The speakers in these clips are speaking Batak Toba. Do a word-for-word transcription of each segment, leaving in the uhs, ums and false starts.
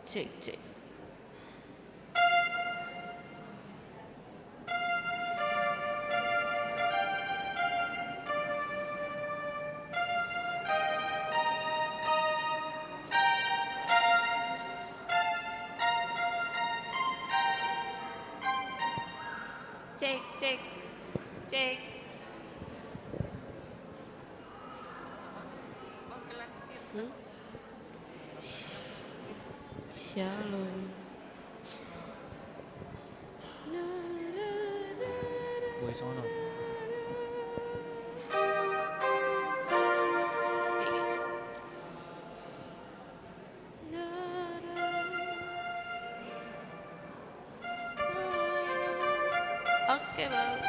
Cek, cek. Cek, cek, cek. Hmm? Shalom. Woi, sono. Oke, Bang.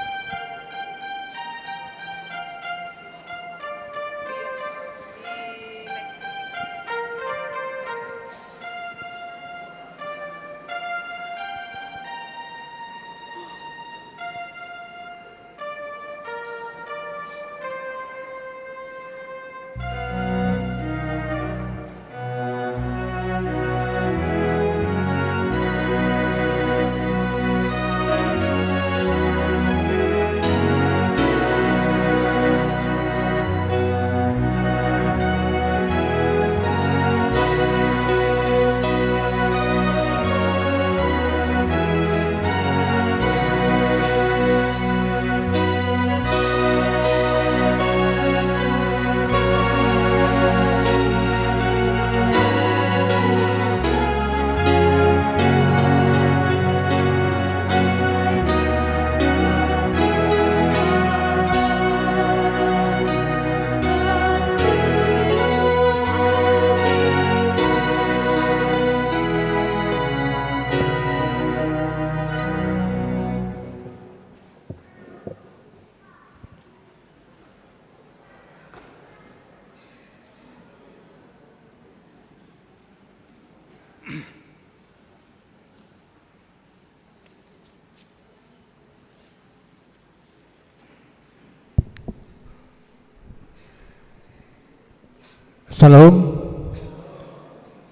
Shalom.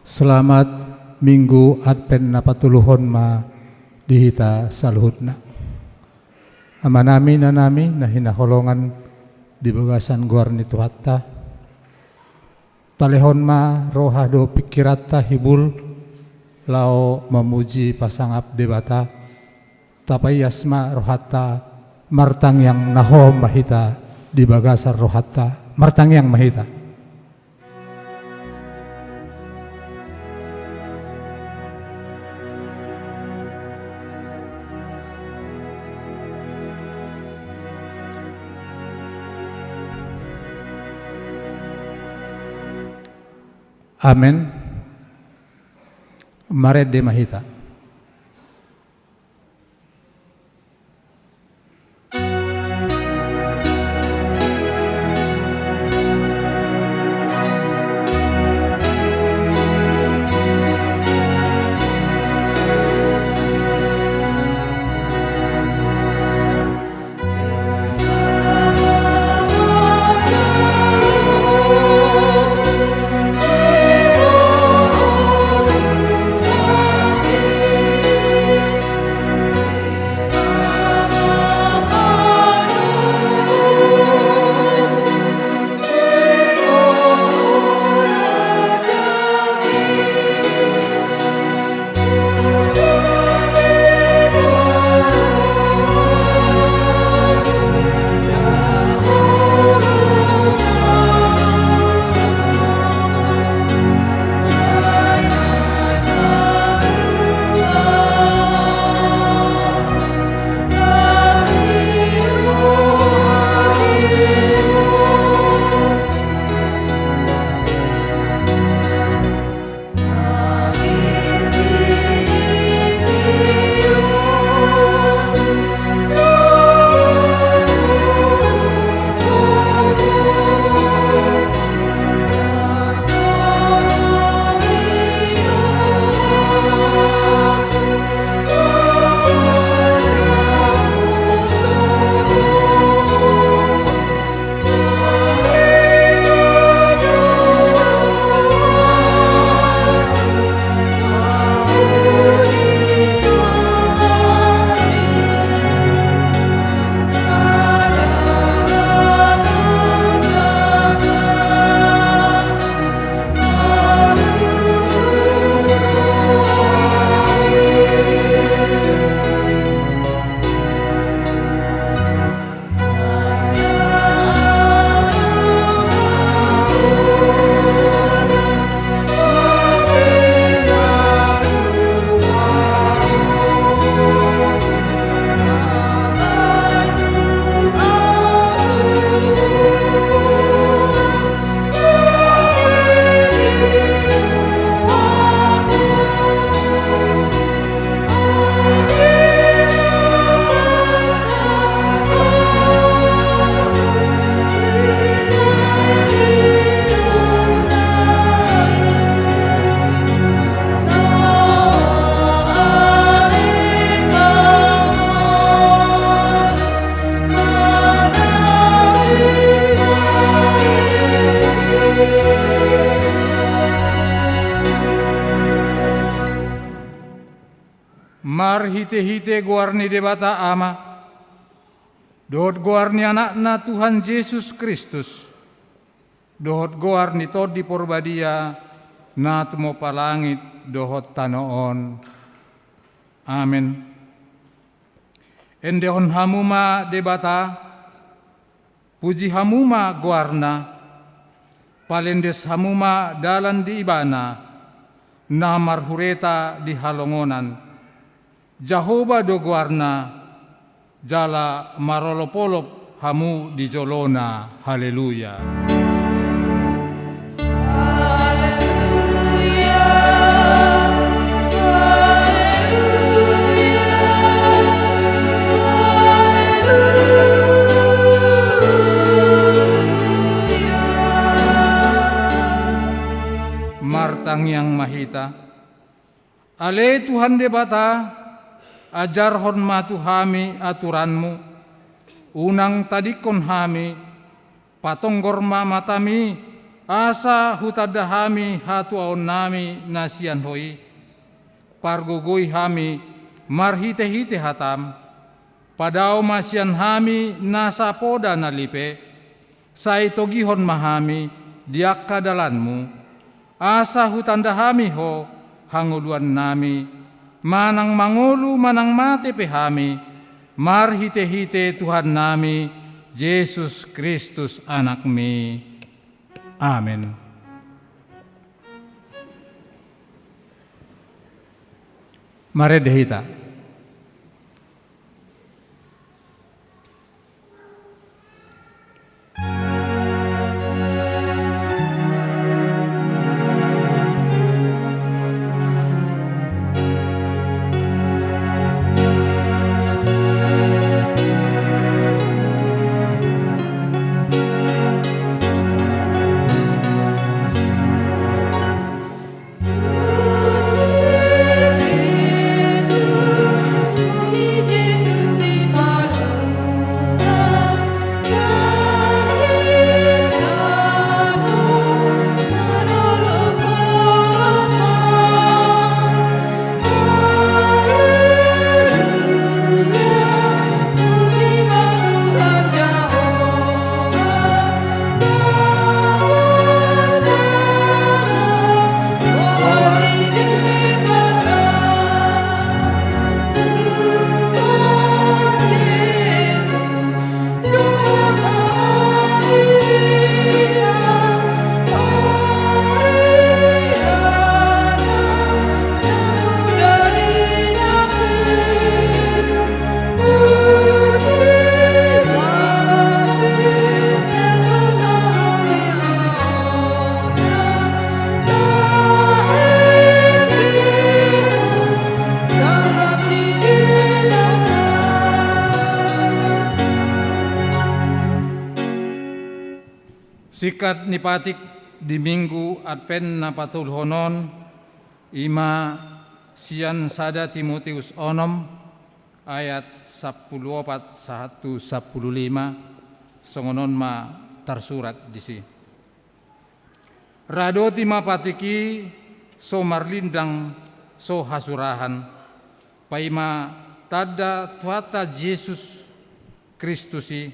Selamat Minggu Advent na patoluhon ma di hita saluhutna. Amanami, inanami na hinaholongan di bagasan goar ni Tuhanta, talehon ma roha dohot pingkiranta hibul laho mamuji pasangap Debata. Tapaias ma rohanta, martangiang na hohom ma hita di bagasan rohanta, martangiang ma hita. Amen. Marende ma hita. Marhite-hite goar ni Debata Ama, dohot goar ni Anakna Tuhan Jesus Kristus, dohot goar ni Tondi Porbadia, na tumompa langit dohot tano on. Amen. Endehon hamu ma Debata, puji hamu ma goarna, palendes hamu ma dalan di Ibana, na marhureta di halongonan. Jahowa do goarna, jala marolop-olop hamu di jolona. Haleluya. Martangiang ma hita. Ale Tuhan Debata, ajarhon ma tu hami aturanmu, unang tadingkon hami, patonggor ma matami, asa hutanda hami hatuaonnami na sian Ho i. Pargogoi hami marhite-hite hatam, padao ma sian hami nasa poda na lipe, sai togihon ma hami di angka dalanmu, asa hutanda hami Ho hangoluannami, manang mangolu manang mate pe hami, marhite-hite Tuhannami Jesus Kristus Anakmi. Amen. Marende hita. Singkat ni patik di Minggu Advent na patoluhon on, i ma sian sada Timoteus onom ayat sampulu opat sahat tu sampulu lima, songon on ma tarsurat disi. Radoti ma patik i so marlindang so hasurahan, paima tanda Tuhanta Jesus Kristus i,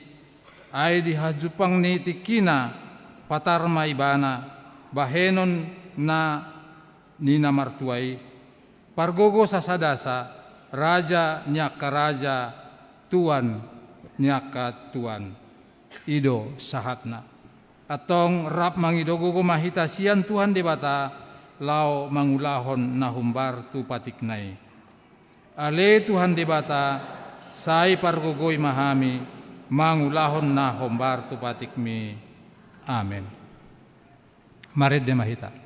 ai di hajumpang ni tingkina patar ma Ibana bahenon na ni na martua i, pargogo sasadasa, Raja ni angka raja, Tuan ni angka tuan. I do sahatna. Antong rap mangido gogo ma hita sian Tuhan Debata laho mangulahon na hombar tu patikna i. Ale Tuhan Debata, sai pargogoi ma hami mangulahon na hombar tu patikmi. Amen. Marende ma hita.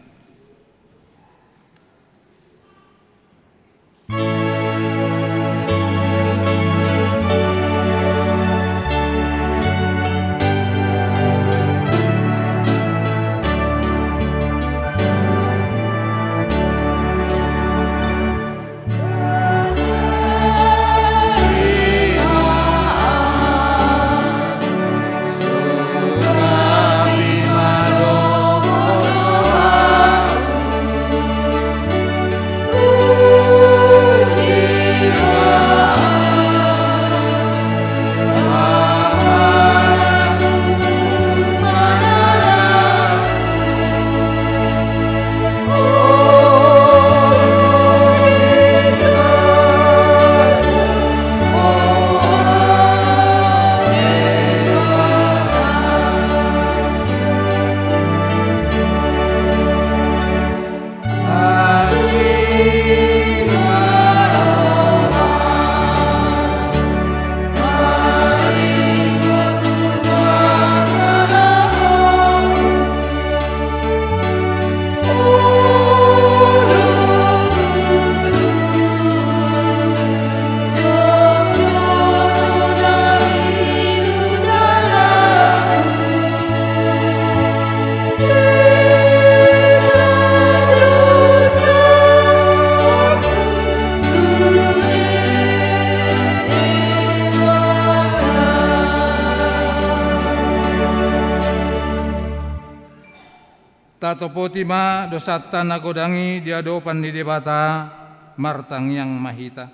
Tatopoti ma dosanta na godang i di adopan ni Debata, martangiang ma hita.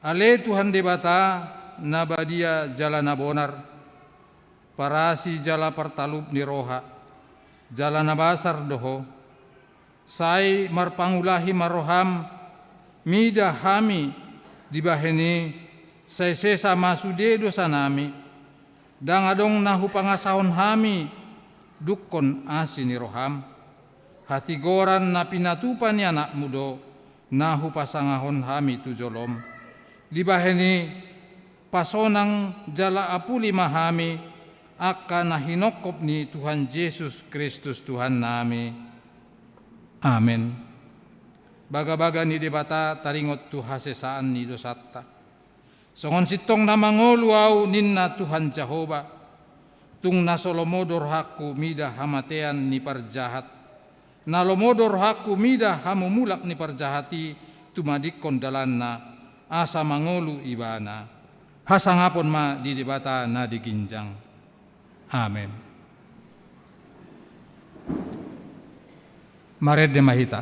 Ale Tuhan Debata, na badia jala na bonar, parasi jala partalup ni roha, jala na basar do Ho. Sai marpangulahi ma roham, mida hami dibahen i, sai sesa ma sude dosanami, ndang adong na hupangasahon hami dungkon asi ni roham. Hatigoran na pinatupa ni Anakmu do na hupasangahon hami tu jolom. Dibahen i, pasonang jala apuli ma hami, angka na hinongkop ni Tuhan Jesus Kristus Tuhannami. Amen. Bagabaga ni Debata taringot tu hasesaan ni dosanta. Songon sintong na mangolu ahu, ninna Tuhan Jahowa, tung na so lomo do rohangku mida hamatean ni parjahat, na lomo do rohangku mida hamumulak ni parjahat i, tumadingkon dalanna, asa mangolu ibana. Hasangapon ma di Debata na di ginjang. Amen. Marende ma hita.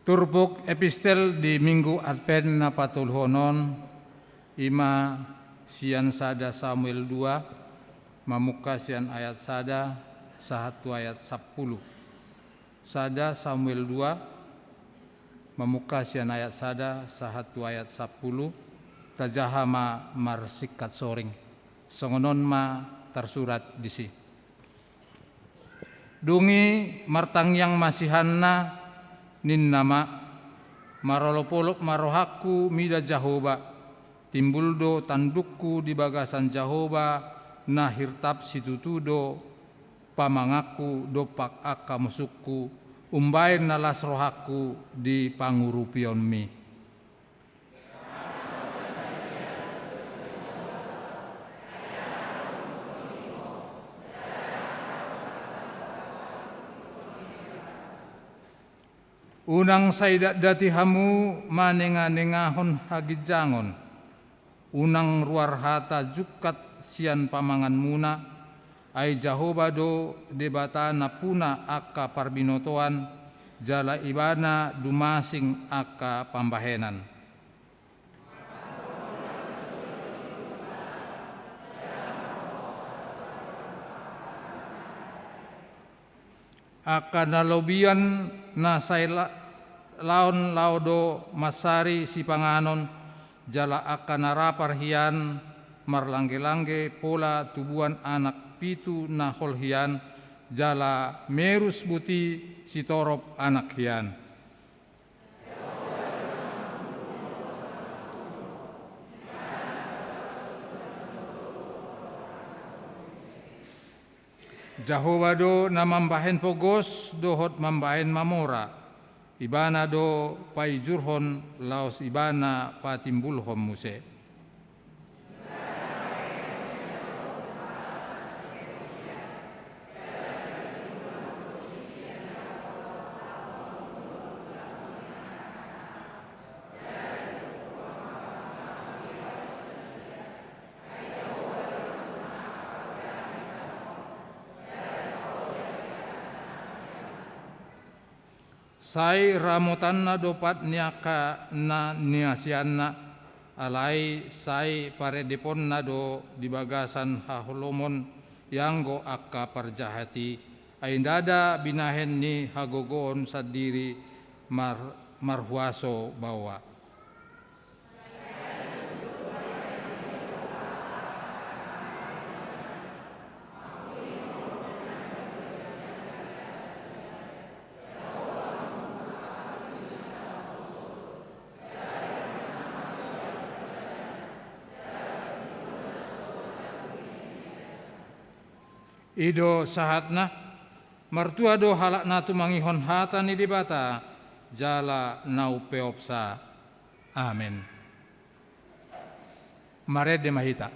Turpuk epistel di Minggu Advent na patoluhon on, i ma sian sada Samuel dua, mamungka sian ayat sada sahat tu ayat sampulu. Sada Samuel dua, mamungka sian ayat sada sahat tu ayat sampulu, tajaha ma marsingkat soring. Songon on ma tarsurat disi. Dung i martangiang ma si Hanna, ninna ma: Marolopolop ma rohangku mida Jahowa, timbul do tandungku di bagasan Jahowa, na hirtap situtu do pamanganku dompak angka musungku, umbahen na las rohangku di pangurupionmi. Unang sai datdati hamu manenganengahon haginjangon, unang ruar hata jungkat sian pamanganmuna, ai Jahowa do Debata nampuna angka parbinotoan, jala Ibana dumasing angka pambahenan. Angka na lobian na sai la-, laon laho do mansari sipanganon, jala angka na ra parhian marlangge-langge pola tubuan anak pitu na hol hian, jala merus buti sitorop anak hian. Jahowa do na mambahen pogos dohot mambahen mamora. Ibana do paijurhon laos Ibana patimbulhon muse. Sai ramotanna do pat ni angka na niasianna, alai sai paredeponna do di bagasan haholomon ianggo angka parjahat i, ai ndada binahen ni hagogoon sandiri mar-, marhuaso baoa. I do sahatna, martua do halak na tumangihon hata ni Debata, jala na umpeopsa. Amen. Marende ma hita.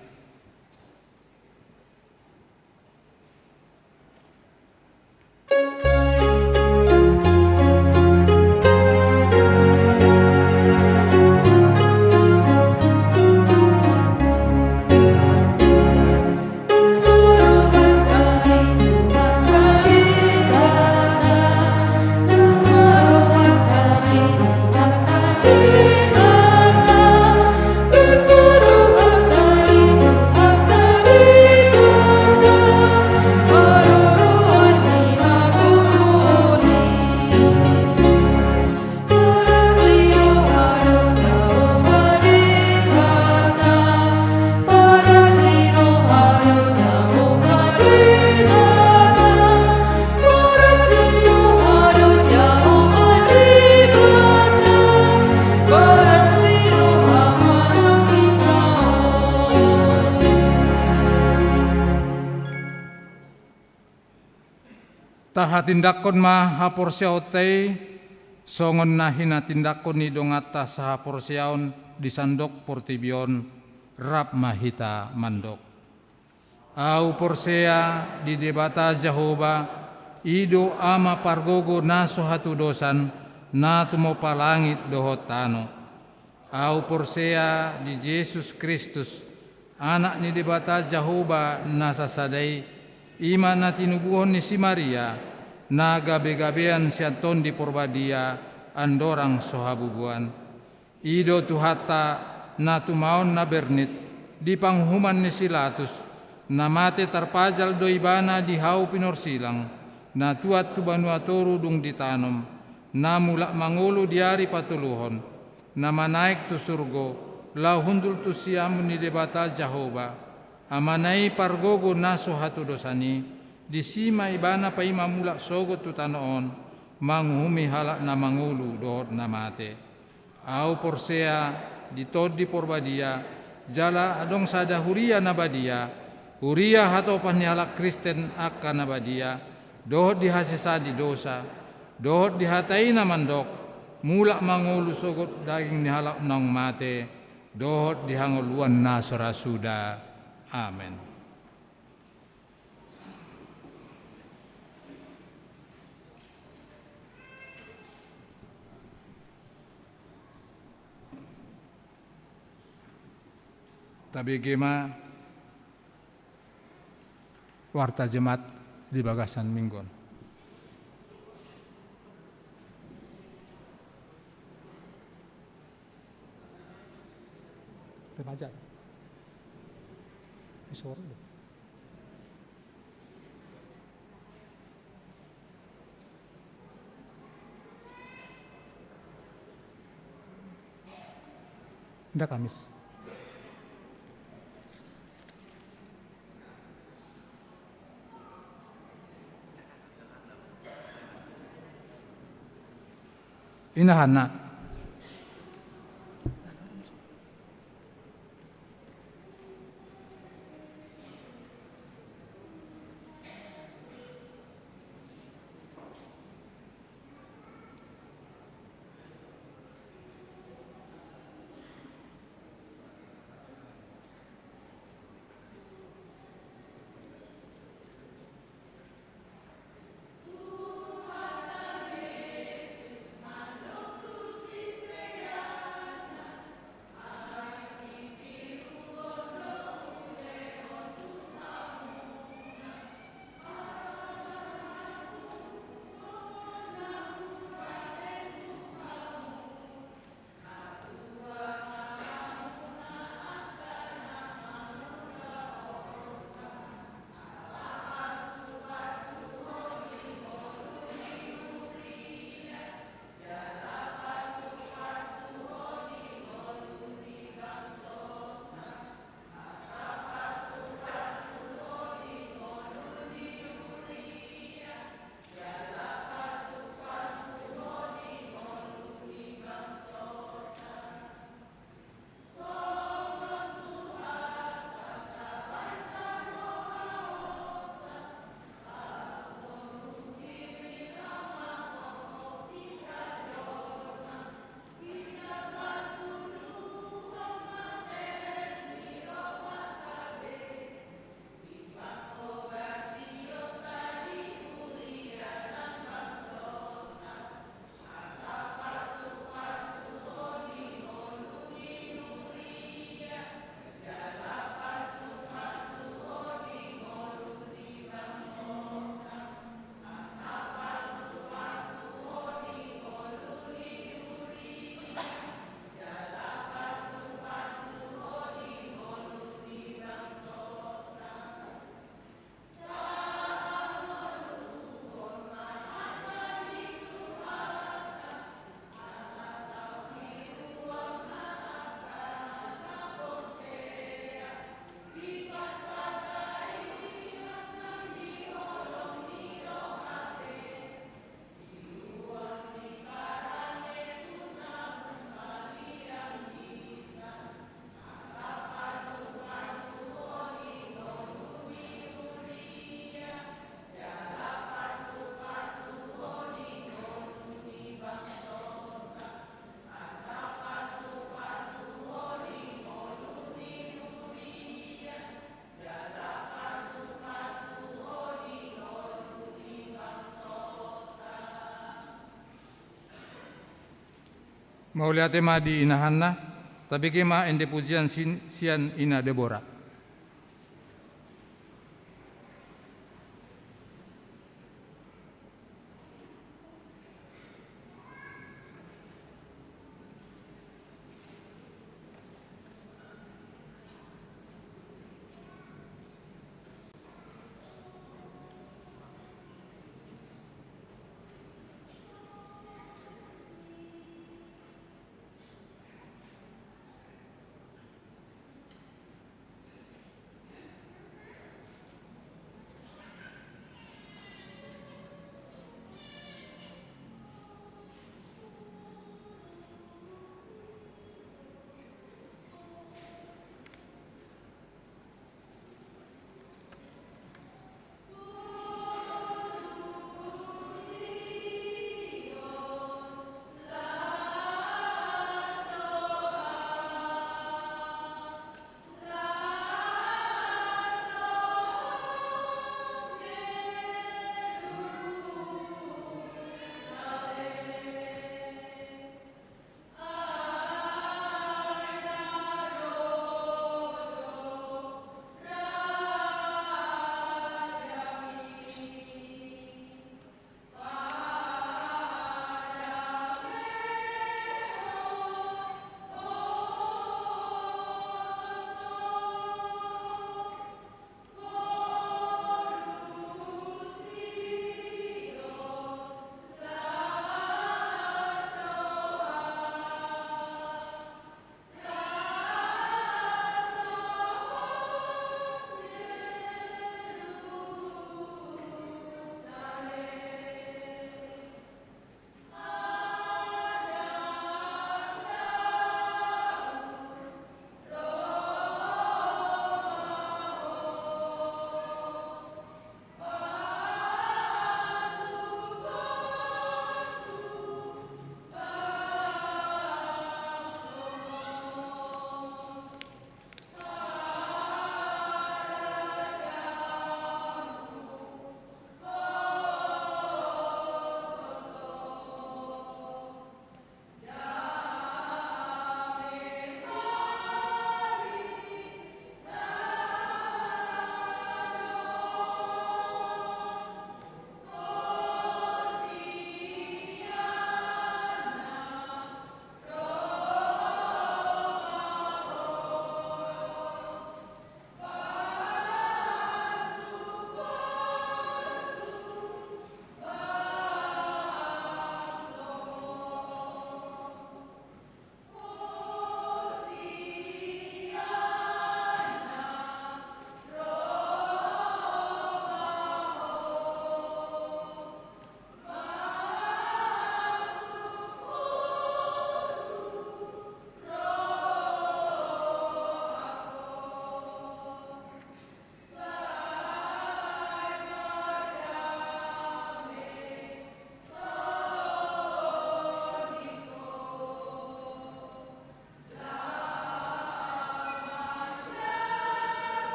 Tahatindangkon ma haporseaonta i, songon na hinatindangkon ni donganta sahaporseaon di sandok portibi on. Rap ma hita mandok. Ahu porsea di Debata Jahowa, i do Ama pargogo na so hatudosan, na tumompa langit dohot tano. Ahu porsea di Jesus Kristus, Anak ni Debata Jahowa na sasada i, i ma na tinubuhon ni si Maria, na gabegabean sian Tondi Porbadia, andorang so habubuan. I do Tuhanta, na tumaon na bernit, di panguhuman ni si Latus, na mate tarpajal do Ibana di hau pinorsilang, na tuat tu banua toru dung ditanom, na mulak mangolu di ari patoluhon, na manaek tu surgo, laho hundul tu siamun ni Debata Jahowa, Amana i pargogo na so hatudosan i, disi ma Ibana paima mulak sogot tu tano on, manguhumi halak na mangolu dohot na mate. Ahu porsea di Tondi Porbadia, jala adong sada huria na badia, huria hatopan ni halak Kristen angka na badia, dohot di hasesaan ni dosa, dohot di hata i na mandok, mulak mangolu sogot daging ni halak naung mate, dohot di hangoluan na so ra suda. Amen. Tabege ma warta Jumat di bagasan minggu on. Remaja. Isor. Inda Kamis. Inahanna. Mauliate ma di inahanna, tabege ma ende pujian sin-, sian ina Debora.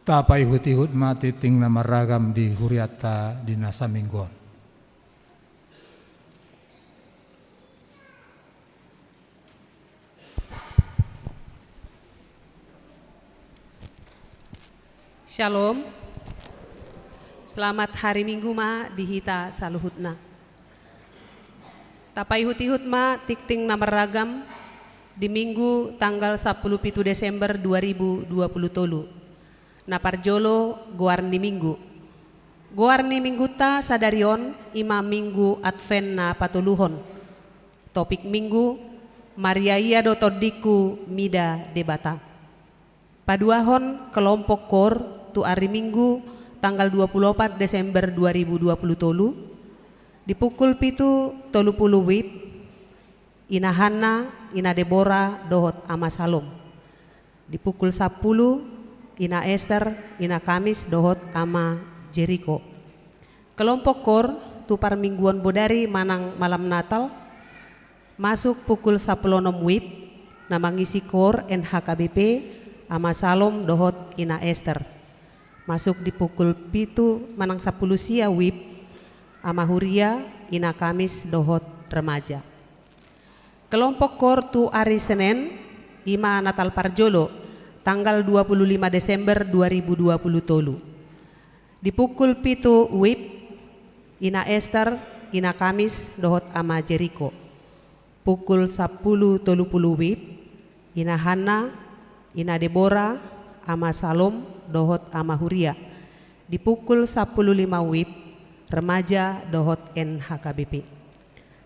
Tapaihut-ihut ma tingting na marragam di hurianta di na saminggu on. Shalom. Selamat hari Minggu ma di hita saluhutna. Tapaihut-ihut ma tingting na marragam di Minggu tanggal sampulu pitu Desember dua ribu dua pulu tolu. Na parjolo, goar ni Minggu. Goar ni Minggunta sadari on i ma Minggu Advent na patoluhon. Topik Minggu: Mariaia do tondingku mida Debata. Paduahon, kelompok koor tu ari Minggu tanggal dua pulu opat Desember dua ribu dua pulu tolu, di pukul pitu tolu pulu WIB, Ina Hanna, Ina Debora dohot Ama Salom. Di pukul sampulu, Ina Ester, Ina Kamis dohot Ama Jeriko. Kelompok koor tu parmingguon bodari manang malam Natal, masuk pukul sampulu onom WIB, na mangisi koor N H K B P, Ama Salom dohot Ina Ester. Masuk di pukul pitu manang sampulu sia WIB, Ama Huria, Ina Kamis dohot remaja. Kelompok koor tu ari Senen, i ma Natal parjolo, tanggal dua pulu lima Desember dua ribu dua pulu tolu. Di pukul pitu WIB, Ina Ester, Ina Kamis dohot Ama Jeriko. Pukul sampulu tolu pulu WIB, Ina Hanna, Ina Debora, Ama Salom dohot Ama Huria. Di pukul sampulu lima WIB, remaja dohot N H K B P.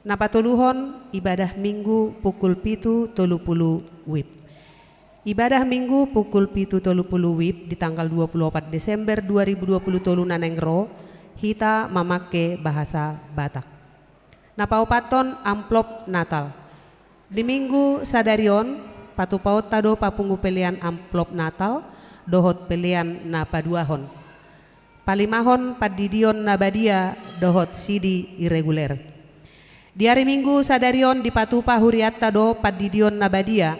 Na patoluhon, ibadah Minggu pukul pitu tolu pulu WIB. Ibadah Minggu pukul pitu tolu pulu WIB di tanggal dua pulu opat Desember dua ribu dua pulu tolu na naeng ro, hita mamangke bahasa Batak. Na paopathon, amplop Natal. Di Minggu sadari on, patupaonta do papungu pelean amplop Natal dohot pelean na paduahon. Palimahon, pandidion na badia dohot sidi ireguler. Di ari Minggu sadari on dipatupa hurianta do pandidion na badia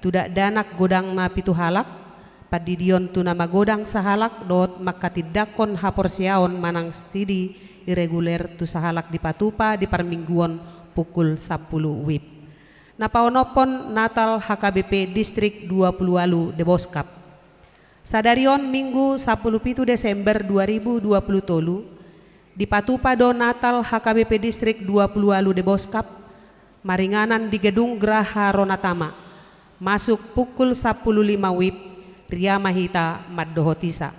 tu dakdanak godangna pitu halak, pandidion tu na magodang sahalak dohot manghatindanghon haporseaon manang sidi ireguler tu sahalak dipatupa di parmingguon pukul sampulu WIB. Na paonomhon, Natal H K B P Distrik dua pulu ualu Deboskap. Sadari on Minggu sampulu pitu Desember dua ribu dua pulu tolu, dipatupa do Natal H K B P Distrik dua pulu ualu Deboskap, maringanan di Gedung Graha Ronatama, masuk pukul sampulu lima WIB, ria ma hita mandohotisa.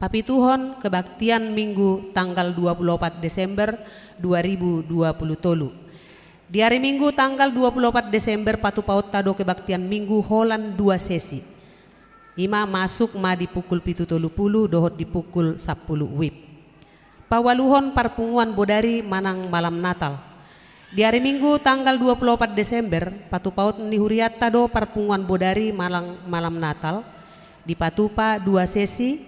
Papituhon, kebaktian Minggu tanggal dua pulu opat Desember dua ribu dua pulu tolu. Di ari Minggu tanggal dua pulu opat Desember patupaonta do kebaktian Minggu holan dua sesi. I ma masuk ma di pukul pitu tolu pulu dohot di pukul sampulu WIB. Paualuhon, parpunguan bodari manang malam Natal. Di ari Minggu tanggal dua pulu opat Desember, patupaon ni hurianta do parpunguan bodari manang malam Natal, dipatupa dua sesi,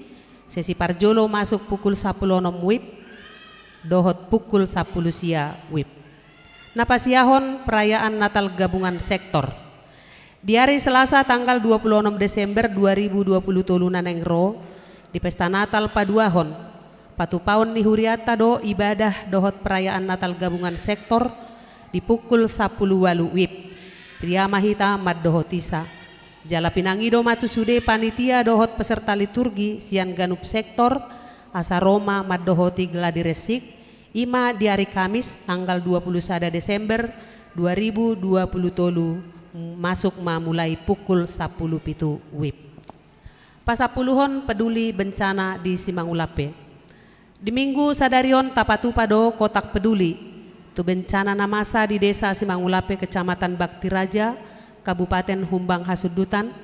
sesi parjolo masuk pukul sampulu onom WIB dohot pukul sampulu sia WIB. Na pasiahon, perayaan Natal gabungan sektor. Di ari Selasa tanggal dua pulu onom Desember dua ribu dua pulu tolu na naeng ro, di pesta Natal paduahon, patupaon ni hurianta do ibadah dohot perayaan Natal gabungan sektor di pukul sampulu ualu WIB. Ria ma hita mandohotisa. Jala pinangido ma tu sude panitia dohot peserta liturgi sian ganup sektor, asa ro ma mandohoti gladi resik, i ma di ari Kamis tanggal dua pulu sada Desember dua ribu dua pulu tolu, masuk ma mulai pukul sampulu pitu WIB. Pasampuluhon, peduli bencana di Simangulampe. Di Minggu sadari on tapatupa do kotak peduli tu bencana na masa di Desa Simangulampe, Kecamatan Bakti Raja, Kabupaten Humbang Hasundutan.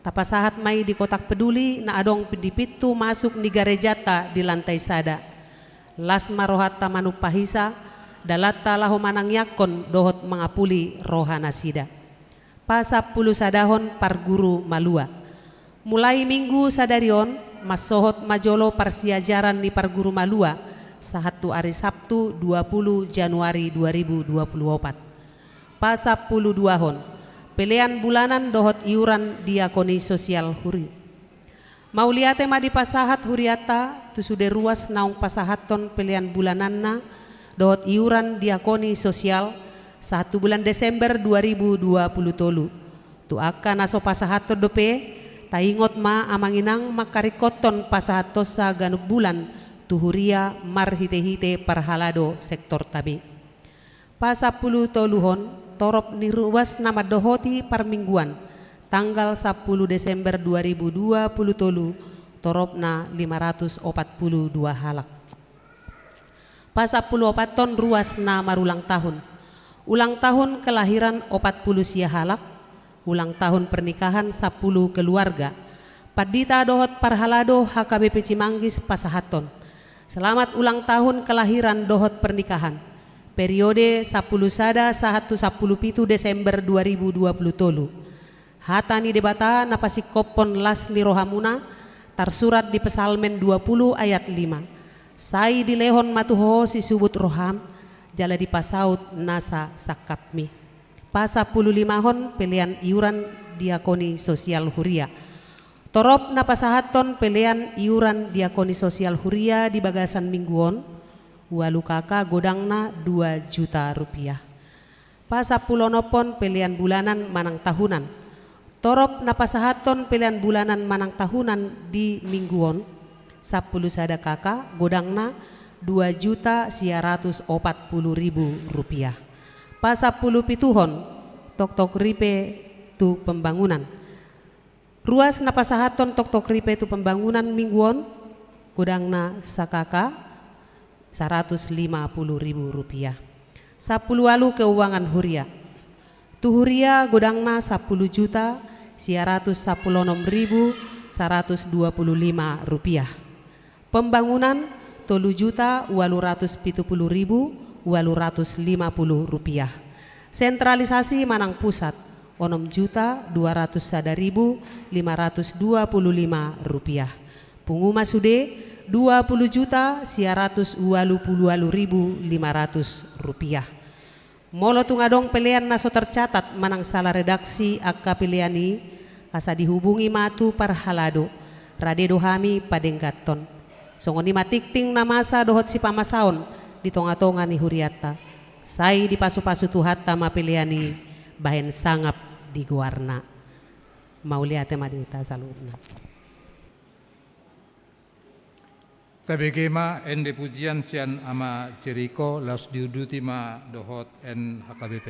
Tapasahat ma i di kotak peduli na adong di pintu masuk ni garejanta di lantai sada. Las ma rohanta manumpahisa, dalanta laho manangiangkon dohot mangapuli roha nasida. Pasampulu sadahon, parguru malua. Mulai Minggu sadari on, mansohot ma jolo parsiajaran ni parguru malua, sahat tu ari Sabtu dua pulu Januari dua ribu dua pulu opat. Pasampulu duahon, pelean bulanan dohot iuran diakoni sosial huri. Mauliate ma dipasahat hurianta tu sude ruas naung pasahathon pelean bulananna dohot iuran diakoni sosial sahat tu bulan Desember dua ribu dua puluh tolu. Tu angka na so pasahathon dope, taingot ma amang inang mangkaringkothon pasahathonsa ganup bulan tu huria marhitehite parhalado sektortami. Pasampulutoluhon, torop ni ruas na mandohoti parmingguan, tanggal sampulu Desember dua ribu dua puluh tolu, toropna lima ratus opat puluh dua halak. Pasampuluopathon, ruas na marulang tahun. Ulang tahun kelahiran opat puluh sia halak, ulang tahun pernikahan sampulu keluarga. Pandita dohot parhalado H K B P Cimanggis pasahathon: Selamat ulang tahun kelahiran dohot pernikahan. Periode sampulu sada sahat tu sampulu pitu Desember dua ribu dua puluh tolu. Hata ni Debata na pasingkophon las ni rohamuna, tarsurat di Psalmen dua puluh ayat lima: Sai dilehon ma tu ho sisubut roham, jala dipasaut nasa sangkapmi. Pasampululimahon, pelean iuran diakoni sosial huria. Torop na pasahathon pelean iuran diakoni sosial huria di bagasan minggu on, ualu K K, godangna dua juta rupiah. Pasampuluonomhon, pelean bulanan manang tahunan. Torop na pasahathon pelean bulanan manang tahunan di minggu on, sampulu sada K K, godangna dua juta sia ratus opat puluh ribu rupiah. Pasampulupituhon, toktok ripe tu pembangunan. Ruas na pasahathon toktok ripe tu pembangunan minggu on, godangna sa K K, saratus lima puluh ribu rupiah. Sampuluualu, keuangan huria. Tu huria, godangna sampulu juta sia ratus sampuluonom ribu saratus dua puluh lima rupiah. Pembangunan, tolu juta ualu ratus pitu puluh ribu ualu ratus lima puluh rupiah. Sentralisasi manang pusat, onom juta dua ratus sada ribu lima ratus dua puluh lima rupiah. Pungu ma sude, dua puluh juta sia ratus ualu puluh ualu ribu lima ratus rupiah. Molo tung adong pelean na so tercatat manang salah redaksi angka pelean i, asa dihubungi ma tu parhalado, rade do hami padengganhon. Songon i ma tingting na masa dohot sipamasaon di tongatonga ni hurianta. Sai dipasupasu Tuhanta ma pelean i bahen sangap di goarna. Mauliate ma di hita saluhutna. Tabege ma ende pujian sian Ama Jeriko, laos diuduti ma dohot N H K B P.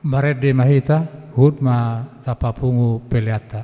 Marende ma hita, huhut ma tapapungu peleanta.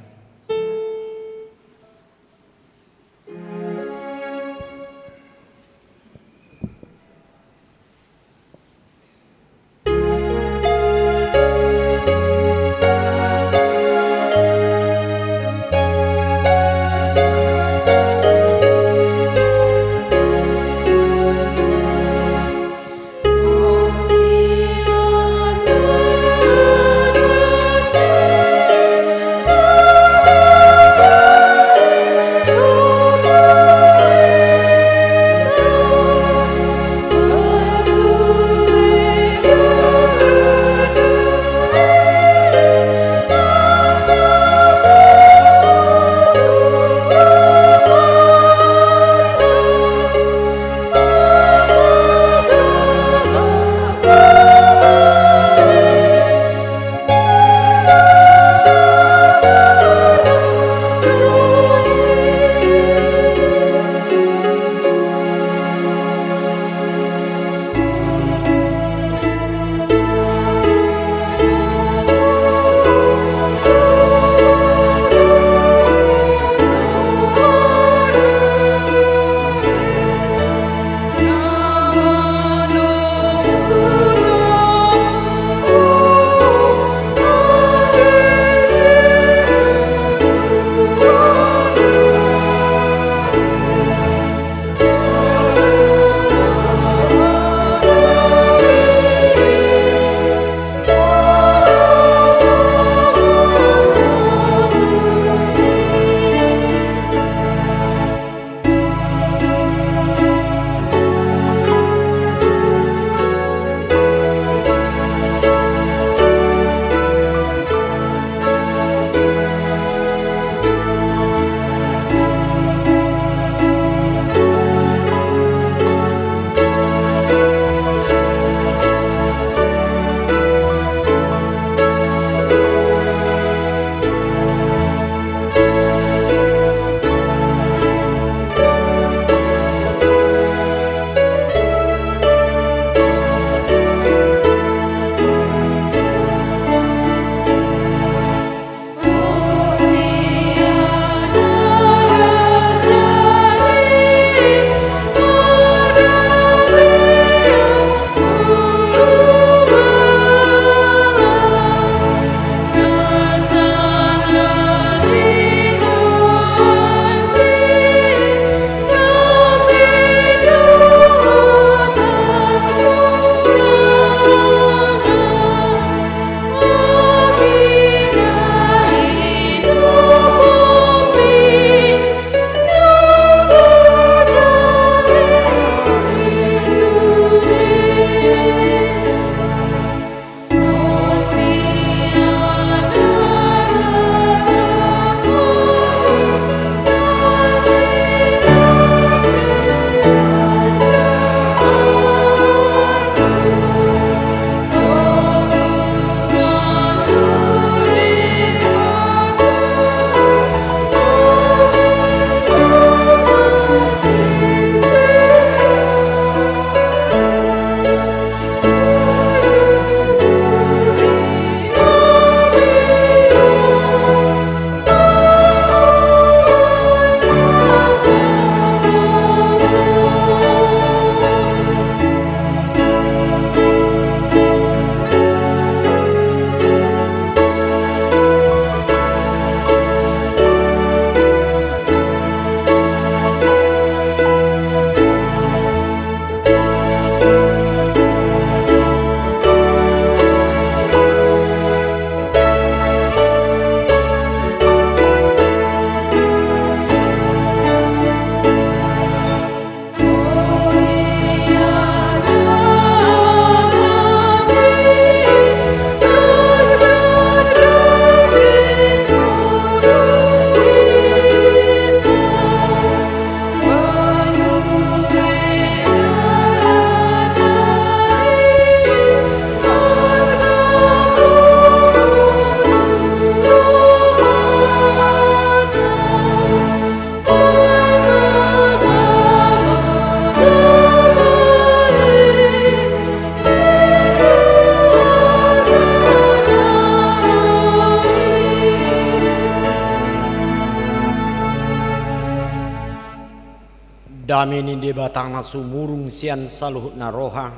Dame ni Debata na sumurung sian saluhutna roha,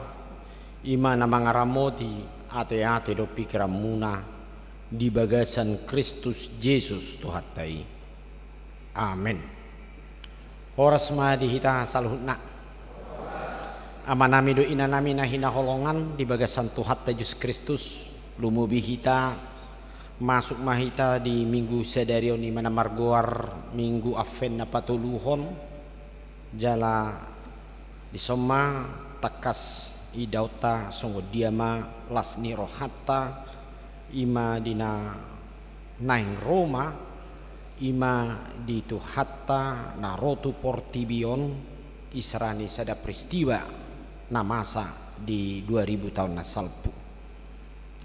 i ma na mangaramoti ateate dohot pingkiranmuna di bagasan Kristus Jesus Tuhanta i. Amen. Horas ma di hita saluhutna. Amanami dohot inanami na hinaholongan di bagasan Tuhanta Jesus Kristus, lumobi hita, masuk ma hita di minggu sadari on i ma na margoar Minggu Advent na patoluhon, jala dison ma tangkas idaonta songon dia ma las ni rohanta, i ma di na naeng ro ma, i ma di Tuhanta na ro tu portibi on, isarani sada peristiwa na masa di dua ribu taon na salpu.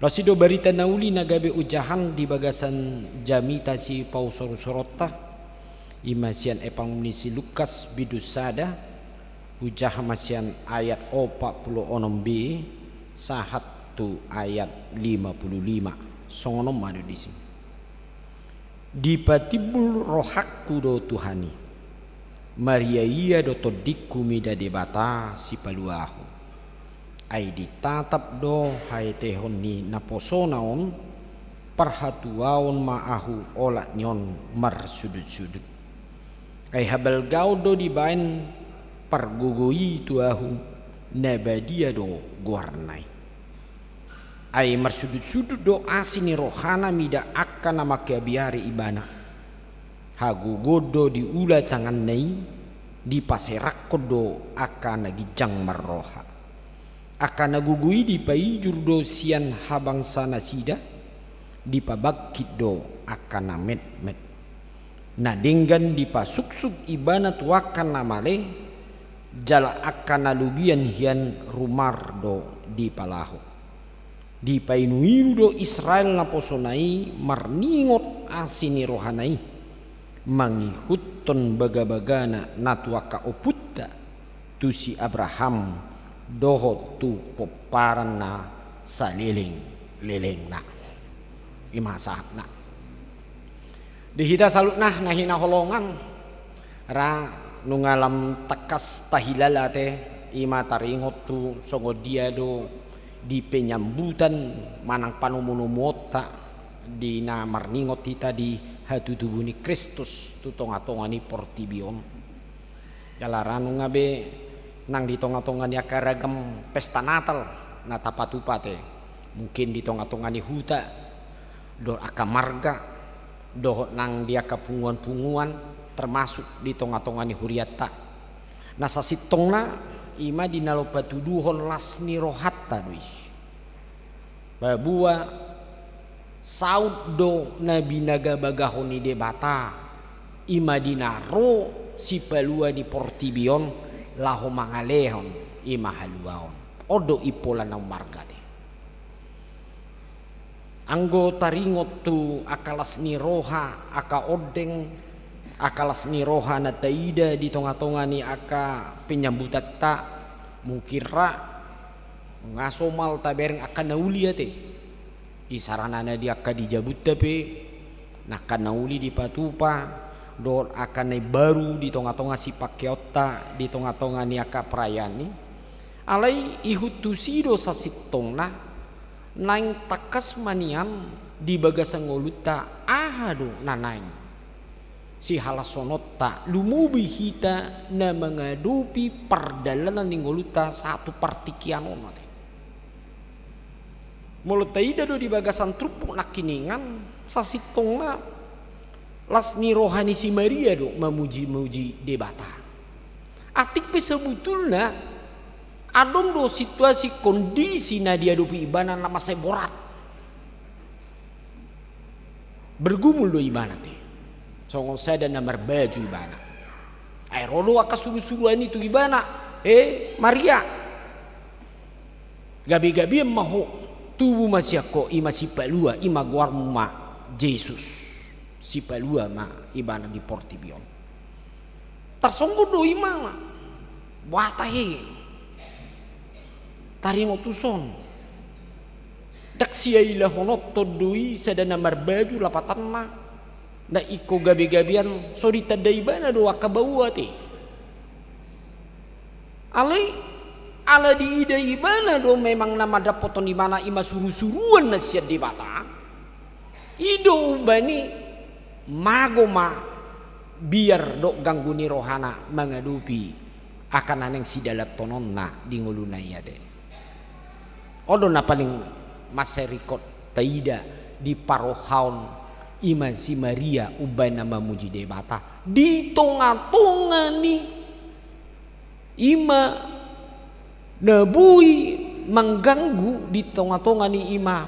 Ro i do barita na uli na gabe ojahan di bagasan jamita sipausor-usoronta, i ma sian Evangelium ni si Lukas bindu sada, ojahan ma sian ayat opat pulu onom b sahat tu ayat lima pulu lima. Songon on ma do disi. Dipatimbul rohangku do Tuhan i. Maria ia do tondingku mida Debata Sipaluahu. Ai ditatap do haetehon ni naposona on, parhatuaon ma ahu olat ni on marsudut-sudut. Ai habalgaon do dibaen pargogo i tu ahu, na badia do goarna i. Ai marsudut-sudut do asi ni rohana mida angka na mangkabiari ibana. Hagogoon do diula tanganna i, dipaserakhon do angka na ginjang marroha. Angka na gogo i dipaijur do sian habangsanasida, dipabangkit do angka na metmet. Na denggan dipasuksuk ibana tu angka na male, jala angka na lobian hian rumar do dipalaho. Dipainu-inu do Israel naposona i marningot asi ni rohana i, mangihuthon bagabagana na tu angka ompunta, tu si Abraham dohot tu pomparan na saleleng-lelengna. I ma sahatna. Di hita saluhutna na hinaholongan, ra nunga lam tangkas tahilala ate, i ma taringot tu songon dia do di penyambutan manang panomu-nomuonta di na marningot hita di hatutubu ni Kristus tu tonga-tonga ni portibi on. Jala ra nunga be nang di tonga-tonga ni angka ragam pesta Natal na tapatupa ate, mungkin di tonga-tonga ni huta dohot angka marga, dohot nang di angka punguan-punguan, termasuk di tonga-tonga ni hurianta. Na sasintongna, i ma di na laho patuduhon las ni rohanta do i. Paboa saut do na binagabagahon ni Debata, i ma di na ro Sipalua ni portibi on laho mangalehon i ma haluaon. On do impola na ummarga ate. Anggo taringot tu angka las ni roha, angka ondeng, angka las ni roha na taida di tonga-tonga ni angka penyambutanta, mungkin ra nga somal tabereng angka na uli ate. Isarana na di angka di jabunta pe, na angka na uli dipatupa, dohot angka na imbaru di tonga-tonga sipangkeonta, di tonga-tonga ni angka perayaan i. Alai ihut tusi do sasintongna, naeng tangkas ma nian di bagasan ngolunta aha do na naeng sihalashononta, lumobi hita na mangadopi pardalanan ni ngolunta sahat tu partingkian on ate. Molo taida do di bagasan turpuk nangkiningan, sasintongna las ni roha ni si Maria do mamuji-muji Debata. Atik pe sebetulna adong do situasi kondisi na diadopi ibana na mansai borat. Bergumul do ibana ate. Songon sada na marbaju ibana. Ai ro do angka suru-suruan i tu ibana. Eh, Maria. Gabe-gabean ma ho, tubu ma sian ho, i ma Sipalua, i ma goarmu ma Jesus. Sipalua ma ibana di portibi on. Tarsonggot do imana. Boha tahe. Taringot tuson. Ndang siailahononhon do i sada na marbaju lapatanna. Na ingkon gabe-gabean so ditanda ibana do angka baoa ate. Alai ala diida ibana do memang na mandapothon ibana i ma surusuruan na sian Debata. I do umbahen i mago ma biar dohot ganggu ni rohana mangadopi angka na naeng sidalanhononna di ngoluna i ate. On do na paling mansai ringkot taida di parohaon i ma si Maria umbahen na mamuji Debata di tongatonga ni i ma na boi mangganggu di tongatonga ni i ma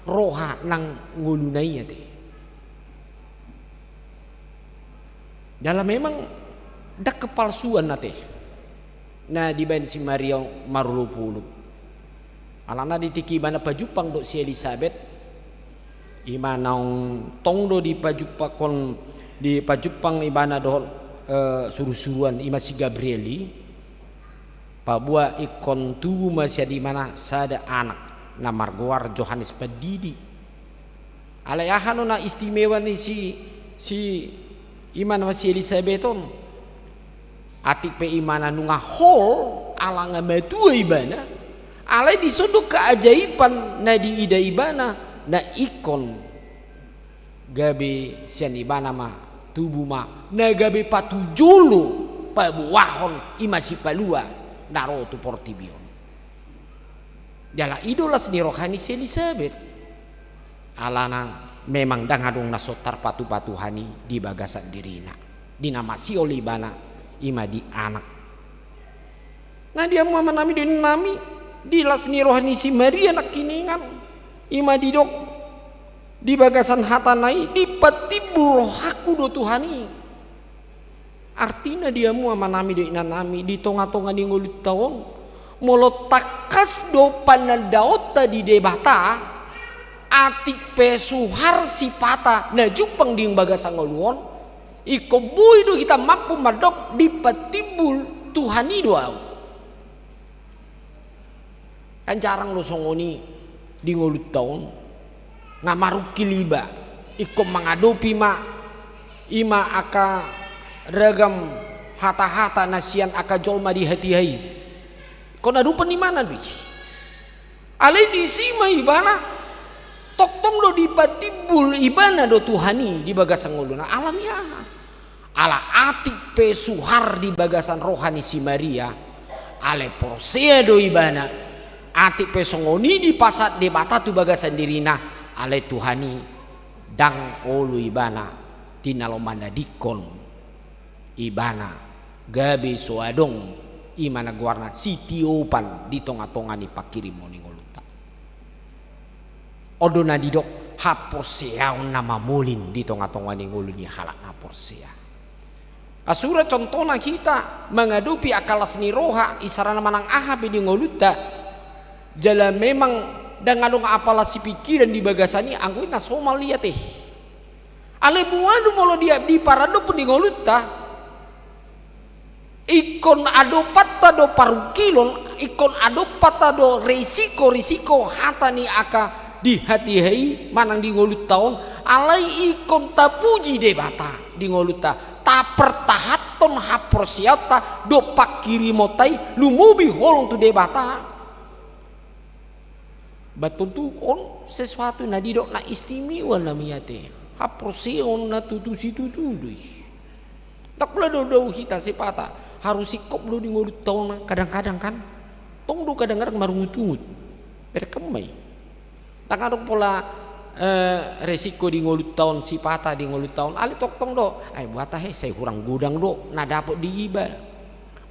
roha nang ngoluna i ate. Jala memang ndang kepalsuan ate na dibaen si Maria marolopolop. Alana di tingki ibana pajumpang dohot si Elisabet, i ma naung tong do dipajumpangkon, dipajumpang ibana dohot, eh, surusuruan i ma si Gabriel i, paboa ingkon tubu ma sian ibana sada anak na margoar Johannes Pandidi. Alai aha do na istimewa ni si, si i ma na si Elisabet on? Atik pe i ma na nunga hol ala nga matua ibana, alai dison do keajaiban na diida ibana, na ingkon gabe sian ibana ma tubu ma na gabe patujolo paboahon i ma sipalua na ro tu portibi on. Jala i do las ni roha ni si Elisabet. Alana memang ndang adong na so tarpatupa Tuhan i di bagasan dirina, di na masihol ibana, i ma di anak. Na di hamu amanami dohot inanami, di las ni roha ni si Maria nangkiningan, i ma didok di bagasan hatana i, dipatimbul rohangku do Tuhan i. Artina di hamu amanami dohot inanami, di tongatonga ni ngolunta on, molo tangkas do panandaonta di Debata, atik pe suhar sipata na jumpang di bagasan ngolu on, ingkon boi do hita mampu mandok dipatimbul Tuhan i do ahu. Kan jarang do songon i di ngolunta on. Na marungkil iba, ingkon mangadopi ma i ma angka ragam hatahata na sian angka jolma di hatiha i. Ingkon adopan ibana do i. Alai disi ma ibana tongtong do dipatimbul ibana do Tuhan i di bagasan ngoluna. Alani aha? Ala atik pe suhar di bagasan roha ni si Maria, alai porsea do ibana, atik pe songon i dipasahat Debata tu bagasan dirina, alai Tuhan i ndang olo ibana di na laho manadingkon ibana gabe so adong, i ma na goarna sitiopan di tongatonga ni pangkirimon ni ngolunta. On do na didok haporseaon na mamolin di tongatonga ni ngolu ni halak na porsea. Asura contohna hita mangadopi angka las ni roha, isarana manang aha pe di ngolunta, jala memang ndang adong apala sipingkiran di bagasan i, anggo i na somal i ate. Alai boha do molo di, di parandop di ngolunta? Ingkon adopanta do parungkilon, ingkon adopanta do risiko-risiko hata ni angka di hatiha i manang di ngolunta on, alai ingkon tapuji Debata di ngolunta, tapertahanhon haporseaonta dohot pangkirimonta i lumobi holong tu Debata. Ba tontu on sesuatu na didok na istimewa nami ate. Haporseaon na tutu situtu do i. Ndang pola do dao hita sipata harus singkop do di ngolunta on kadang-kadang kan. Tong do kadang-kadang marungut-ungut. Berkemai. Ndang adong pola, eh, resiko di ngolunta on sipata di ngolunta on. Alai tongtong do. Ai boha tahe sai hurang godang do na dapot di iba.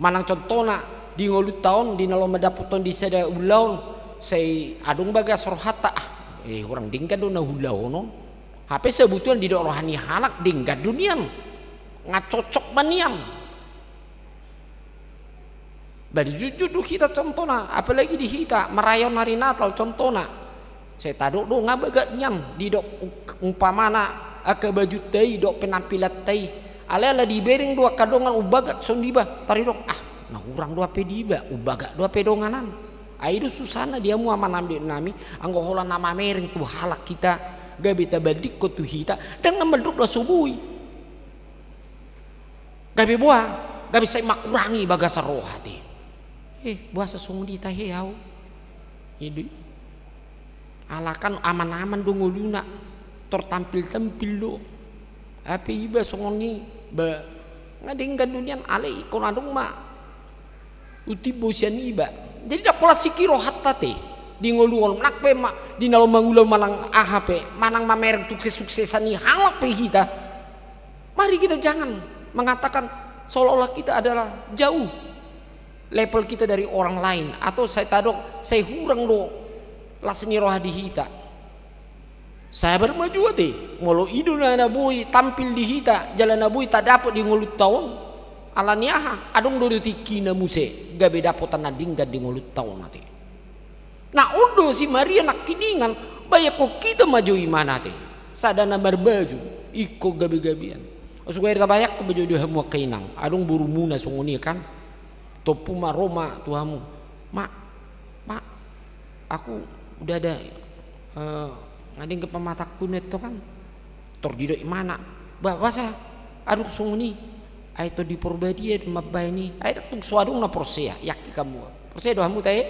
Manang contohna di ngolunta on di na laho mandapothon di sada ulaon, sai adong bagas rohanta, ah, eh, hurang denggan do na huulahon on. Hape sebetulna didok roha ni halak denggan do nian. Nga cocok ma nian. Ba dijujur do hita contohna, apalagi di hita marayahon ari Natal contohna. Sai tadok do nga bagak nian didok ung-, umpamana angka bajunta i dohot penampilanta i. Alai ala dibereng do angka dongan umbagak songon iba, taridok, ah, na hurang do hape di iba, umbagak do hape dongan an. Ai do susahna di hamu amanami dohot inanami, anggo holan na mamereng tu halak hita, gabe tabandingkon tu hita, ndang na mandok do so boi. Gabe boha, gabe sai mangkurangi bagasan roha ate. Eh, boasa songon i tahe au? I do i. Ala kan aman-aman do ngoluna, tor tampil-tampil do. Hape iba songon i, ba, nga denggan do nian, alai ingkon adong ma utimbo sian iba. Jadi ndang pola siki rohanta te di ngolu on, nang pe ma di na laho mangula manang aha pe, manang mamereng tu kesuksesan ni halak pe hita. Mari kita jangan mengatakan seolah-olah kita adalah jauh level kita dari orang lain, atau sai tadok sai hurang do las ni roha di hita. Sabar ma jua te, molo i do na, na boi tampil di hita, jala na boi tadapot di ngolunta on. Ala ni aha? Adong do, do tingkina muse gabe dapotan na denggan di ngolunta on ate. Na on do si Maria nangkiningan, bayangkon hita ma jo imana ate. Sada na marbaju, ingkon gabe-gabean. Suka ira tabayangkon ma jo di hamu angka inang, adong borumuna songon i kan. Tompu ma ro ma tu hamu. Mak, mak, aku udah ada, eh, nga denggan pamatangku na tong kan. Tor didok imana, ba, boasa adong songon i? Ai Tondi Porbadia do mambahen i. Ai tung so adong na porsea, yakin hamu. Porsea do hamu tahe?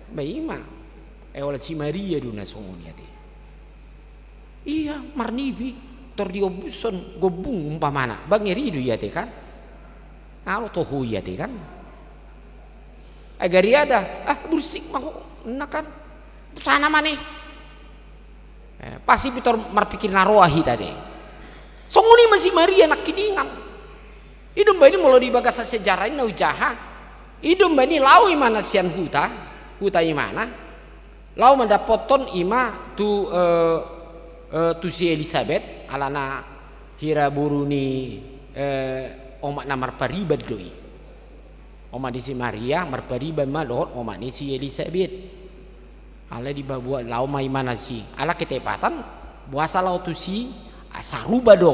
Ba ima. Eh, holan si Maria do na songon i ate. Ia, marnipi, tor diombushon gombung umpamana. Ba ngeri do i ate kan? Alo toho i ate kan? Ai gari ada, ah, bursik ma ho, na kan? Sana ma ne. Eh, pasti pe tor marpikir na roa hita de. Songon i ma si Maria nangkiningan. I do umbahen i molo di bagasan sejarah i na hujaha. I do umbahen i laho imana sian huta, huta imana. Laho mandapothon ima tu, eh, eh, tu si Elisabet, alana hira boru ni, eh, omak na marpariban do i. Omak ni si Maria marpariban ma dohot omak ni si Elisabet. Alai dipaboa laho ma imana disi. Ala ketepatan, boasa laho tusi, ah, sarupa do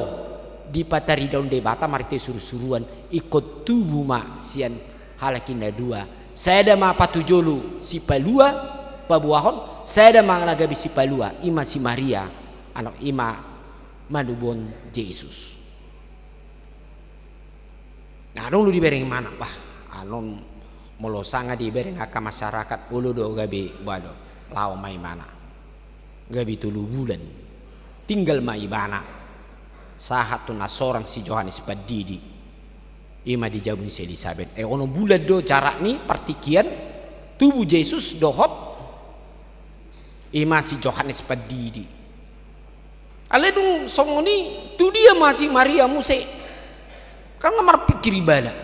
dipataridahon Debata marhite surusuruan, ingkon tubu ma sian halak i na dua. Sada ma patujolo sipalua, paboahon, sada ma na gabe sipalua, ima si Maria, anu, ima manubuhon Jesus. Nah, adong do dibereng imana, bah, anon molo sanga dibereng angka masyarakat, olo do gabe, bah, do, laho ma imana. Gabe tolu bulan. Tinggal ma ibana. Sahat tu na sorang si Johannes Pandidi. Ima di jabu ni si Elisabet. Eh, onom bulan do jarak ni partingkian tubu Jesus dohot ima si Johannes Pandidi. Alai dung songon i, tu dia ma si Maria muse? Kan nga marpikir ibana.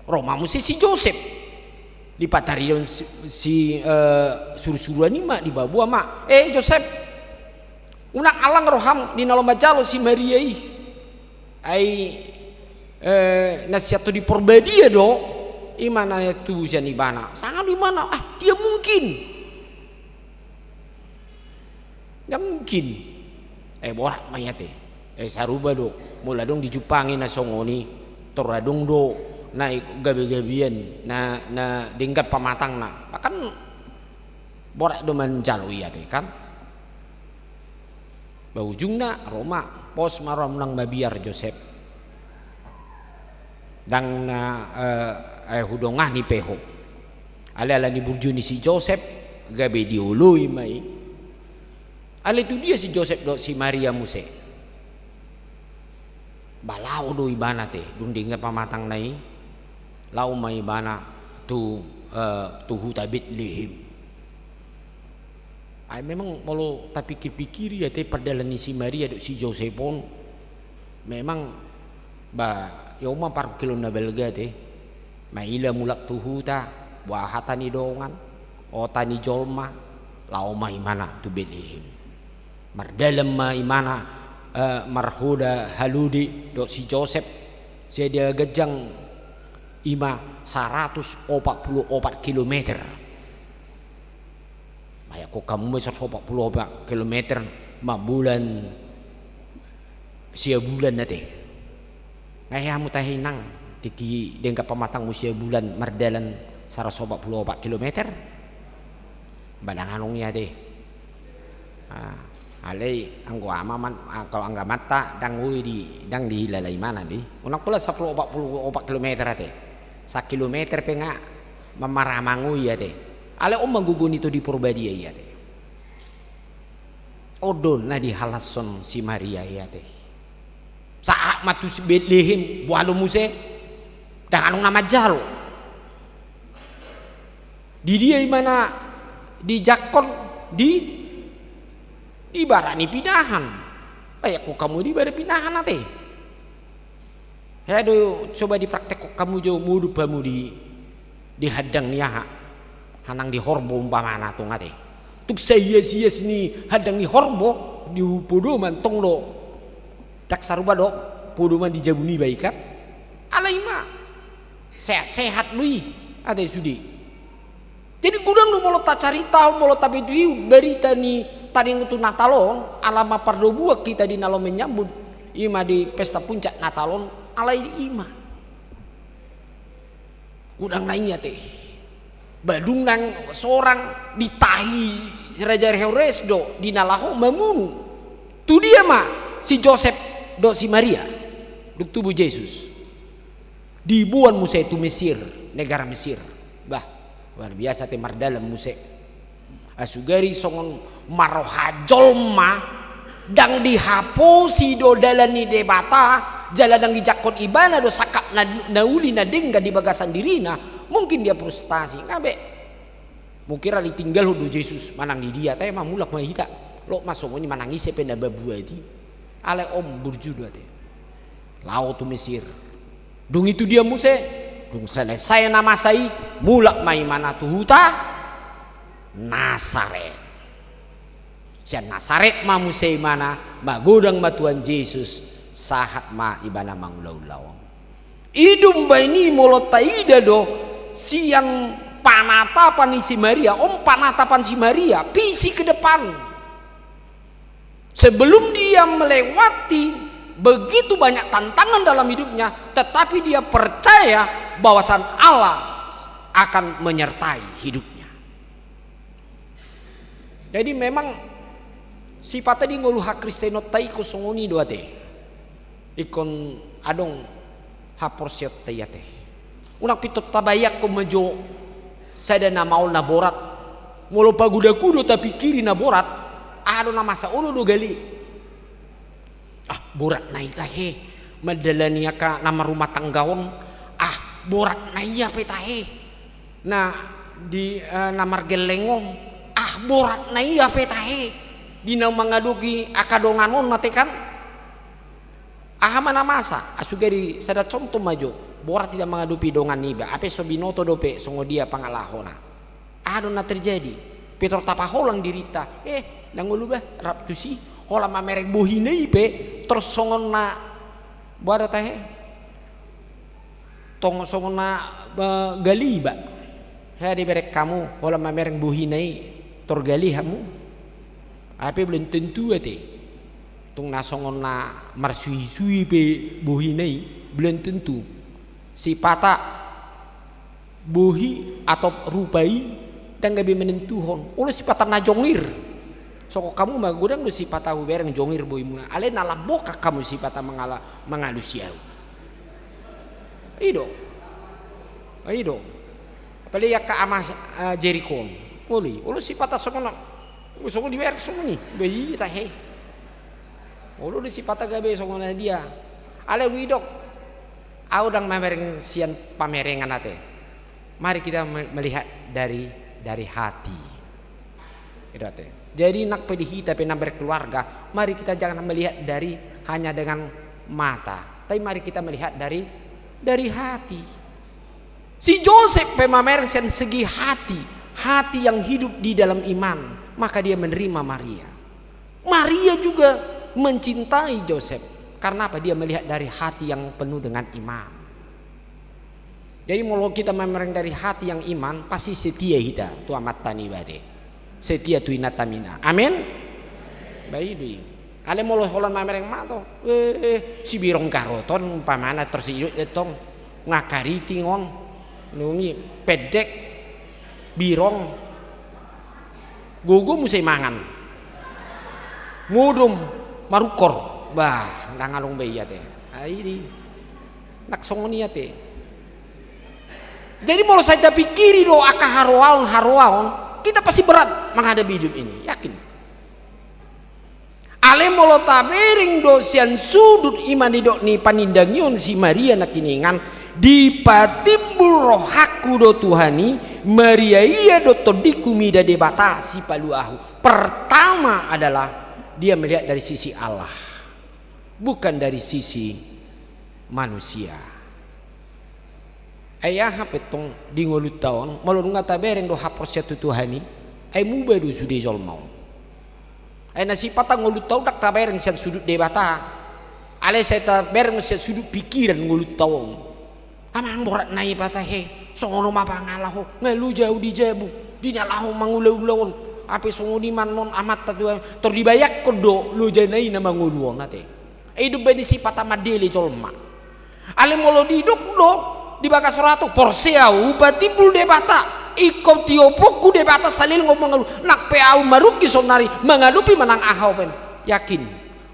Ro ma muse si Josep. Dipataridahon si, si, eh, surusuruan i ma, dipaboa ma. Eh, Josep, unang alang roham di na laho manjalo si Maria i. Ai, eh, na sian Tondi Porbadia do, ima na tubu sian ibana. Sanga do imana, ah, dia mungkin. Ndang mungkin. Eh, borat ma i ate. Eh, sarupa do. Molo adong dijumpangi na songon i, tor adong do na i gabe-gabean, na, na denggan pamatangna. Kan borat do manjalo i ate, kan? Ba ujungna, ro ma, pos ma ro, unang mabiar Josep. Ndang na, eh, eh, hudongani pe ho. Alai ala ni burju ni si Josep, gabe dioloi ma i. Alai tu dia si Josep dohot si Maria muse? Ba laho do ibana te, dung denggan pamatangna i, laho ma ibana tu, eh, tu huta Betlehem. Ai memang molo tapikir-pikiri ate, pardalan ni si Maria dohot si Josep on, memang, ba, ia on ma parungkilon na balga ate. Maila mulak tu huta, boha hata ni dongan, ota ni jolma, laho ma imana tu Betlehem. Mardalan ma imana, eh, marhoda halode dohot si Josep, sadia ganjang ima saratus opat pulu opat kilometer. Bayangkon hamu ma saratus opat pulu opat kilometer, mamboan sia bulan ate. Nga hea hamu tahe inang, tingki denggan pamatangmu sia bulan mardalan saratus opat pulu opat kilometer? Ba ndang adong i ate. Ah, alai anggo ama man, anggo anggo amanta ndang boi di, ndang dihilala imana di. Unang pola sampulu opat pulu opat kilometer ate. Sakilometer pe nga Mamaramang i ate. Alai on ma gogo ni Tondi Porbadia i ate. On do na dihalashon si Maria i ate. Sahat ma tu si Betlehem, boha do muse. Ndang adong na manjalo. Di dia imana dijangkon? Di, di bara ni pinahan. Bayangkon hamu di bara pinahan ate. Hea do, coba dipraktekkon hamu jo, modom hamu di, di handang ni aha, handang ni horbo umpamana tong ate. Tung saias-ias ni handang ni horbo di podoman tong do. Ndang sarupa do podoman di jabu niba i kan. Alai ma sehat-sehat do i ate sude. Jadi godang do molo tacaritahon, molo tapaihutihut barita ni tading tu Natal on, ala ma pardobuan hita di na laho menyambut, ima di pesta puncak Natal on, alai ima. Godang na i ate. Ba dung nang sorang ditahi Raja Herodes do di na laho mamunu. Tu dia ma si Josep dohot si Maria dung tubu Jesus? Diboan muse tu Mesir, negara Mesir. Bah, luar biasa ate mardalan muse. Asugari songon marroha jolma, ndang dihaposi do dalan ni Debata, jala ndang dijangkon ibana do sangkap na, na uli na denggan di bagasan dirina, mungkin dia frustasi, nga be. Mungkin ra ditinggalhon do Jesus manang di dia, tahe ma mulak ma hita. Loas ma songon i manang ise pe na babuati. Alai on burju do ate. Laho tu Mesir. Dung i tu dia muse, dung selesai na masa i, mulak ma imana tu huta Nasaret. Sian Nasaret ma muse imana, magodang ma Tuhan Jesus, sahat ma ibana mangulaulaon. I do umbaen i molo taida do sian panatapan ni si Maria, on panatapan si Maria, visi ke depan. Sebelum dia melewati begitu banyak tantangan dalam hidupnya, tetapi dia percaya bahwasan Allah akan menyertai hidupnya. Jadi memang sipata di ngolu hakristenonta i ingkon songon i do ate. Ingkon adong haporseaonta i ate. Unang pintor tabayangkon ma jo sada na maol na borat. Molo pagodangku do tapingkiri na borat, aha do na masa, olo do gale. Ah, borat na i tahe. Mandalani angka na marrumah tangga on, ah, borat na i ape tahe. Na di, eh, na margelleng on, ah, borat na i ape tahe. Di na mangadopi angka dongan on ate kan. Aha ma na masa? Asugari sada contoh ma jo. Borat ida mangadopi dongan niba, ape so binoto dope songon dia pangalahona. Aha do na terjadi? Pintor tapaholang dirinta. Eh, ndang olo bah, rap tusi. Holan mamereng bohina i pe, tor songon na, boha do tahe? Tong songon na, eh, gale iba. Hea dibereng hamu, holan mamereng bohina i, tor gale hamu. Ape belum tentu ate. Tung na songon na marsuisui pe bohina i, belum tentu. Sipata bohi atop rupa i ndang gabe menentuhon. Olo sipata na jongir. Songon hamu ma godang do sipata hubereng jongir bohimuna. Alai na lambok hamu sipata mangala-, mangalusi ahu. I do. I do. Apalagi angka ama, eh, Jeriko on. Olo i. Olo sipata songon na, songon dibereng songon i. Bah i tahe. Olo do sipata gabe songon na dia. Alai hudok. Ahu ndang mamereng sian pamerengan ate. Mari kita me-, melihat dari, dari hati. Itu ate. Jadi nang pe di hita pe na berkeluarga, mari kita jangan melihat dari, hanya dengan mata, tapi mari kita melihat dari, dari hati. Si Josep pe mamereng sian segi hati, hati yang hidup di dalam iman, maka dia menerima Maria. Maria juga mencintai Josep. Karena apa? Dia melihat dari hati yang penuh dengan iman. Jadi molo kita mamereng dari hati yang iman, pasti setia hita tu Amanta na i bade. Setia tu inanta na i. Amin. Bah i do i. Alai molo holan mamereng mata, eh, eh, si Birong Garot on umpamana, tor si Idut tong, nga kariting on, nungi pendek, birong, gogo muse mangan. Modom, marukor. Bah, ndang adong be i ate. Ai di. Nang songon i ate. Jadi molo sai tapikiri do angka haroaon-haroaon, kita pasti berat menghadapi hidup ini, yakin. Alai molo tabereng do sian sudut i ma nidok ni panindangion si Maria nangkiningan, dipatimbul rohangku do Tuhan i, Maria ia do tondingku mida Debata sipalua ahu. Pertama adalah dia melihat dari sisi Allah, bukan dari sisi manusia. Ai aha pe tong di ngolunta on, molo nunga tabereng do haporseaon tu Tuhan i, ai muba do sude jolma on. Ai na sipata ngolunta on ndang tabereng sian sudut Debata. Alai sai tabereng sian sudut pikiran ngolunta on. Amang borat na i pata he, songon on ma pangalaho, nga loja ahu di jabu, di na laho mangulaula on. Hape songon i ma annon amanta tu, tor dibayangkon do lojana i na mangolu on ate. Ai domba ni sipata mandele jolma. Alai molo didok do di bagas roha tu, porsea ahu patimbul Debata, ingkon tiopongku Debata saleleng ahu mangolu, nang pe ahu marungkil saonari mangadopi manang aha open. Yakin,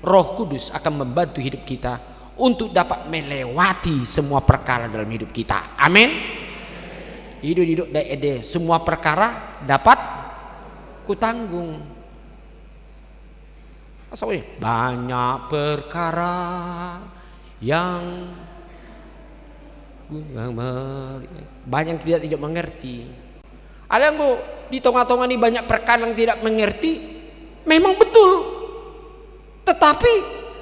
Roh Kudus akan membantu hidup kita untuk dapat melewati semua perkara dalam hidup kita. Amin. I do didok da ende, semua perkara dapat kutanggung. Asa ini, banyak perkara yang banyak yang tidak, tidak mengerti. Alai anggo di tonga-tonga ni banyak perkara yang tidak mengerti, memang betul. Tetapi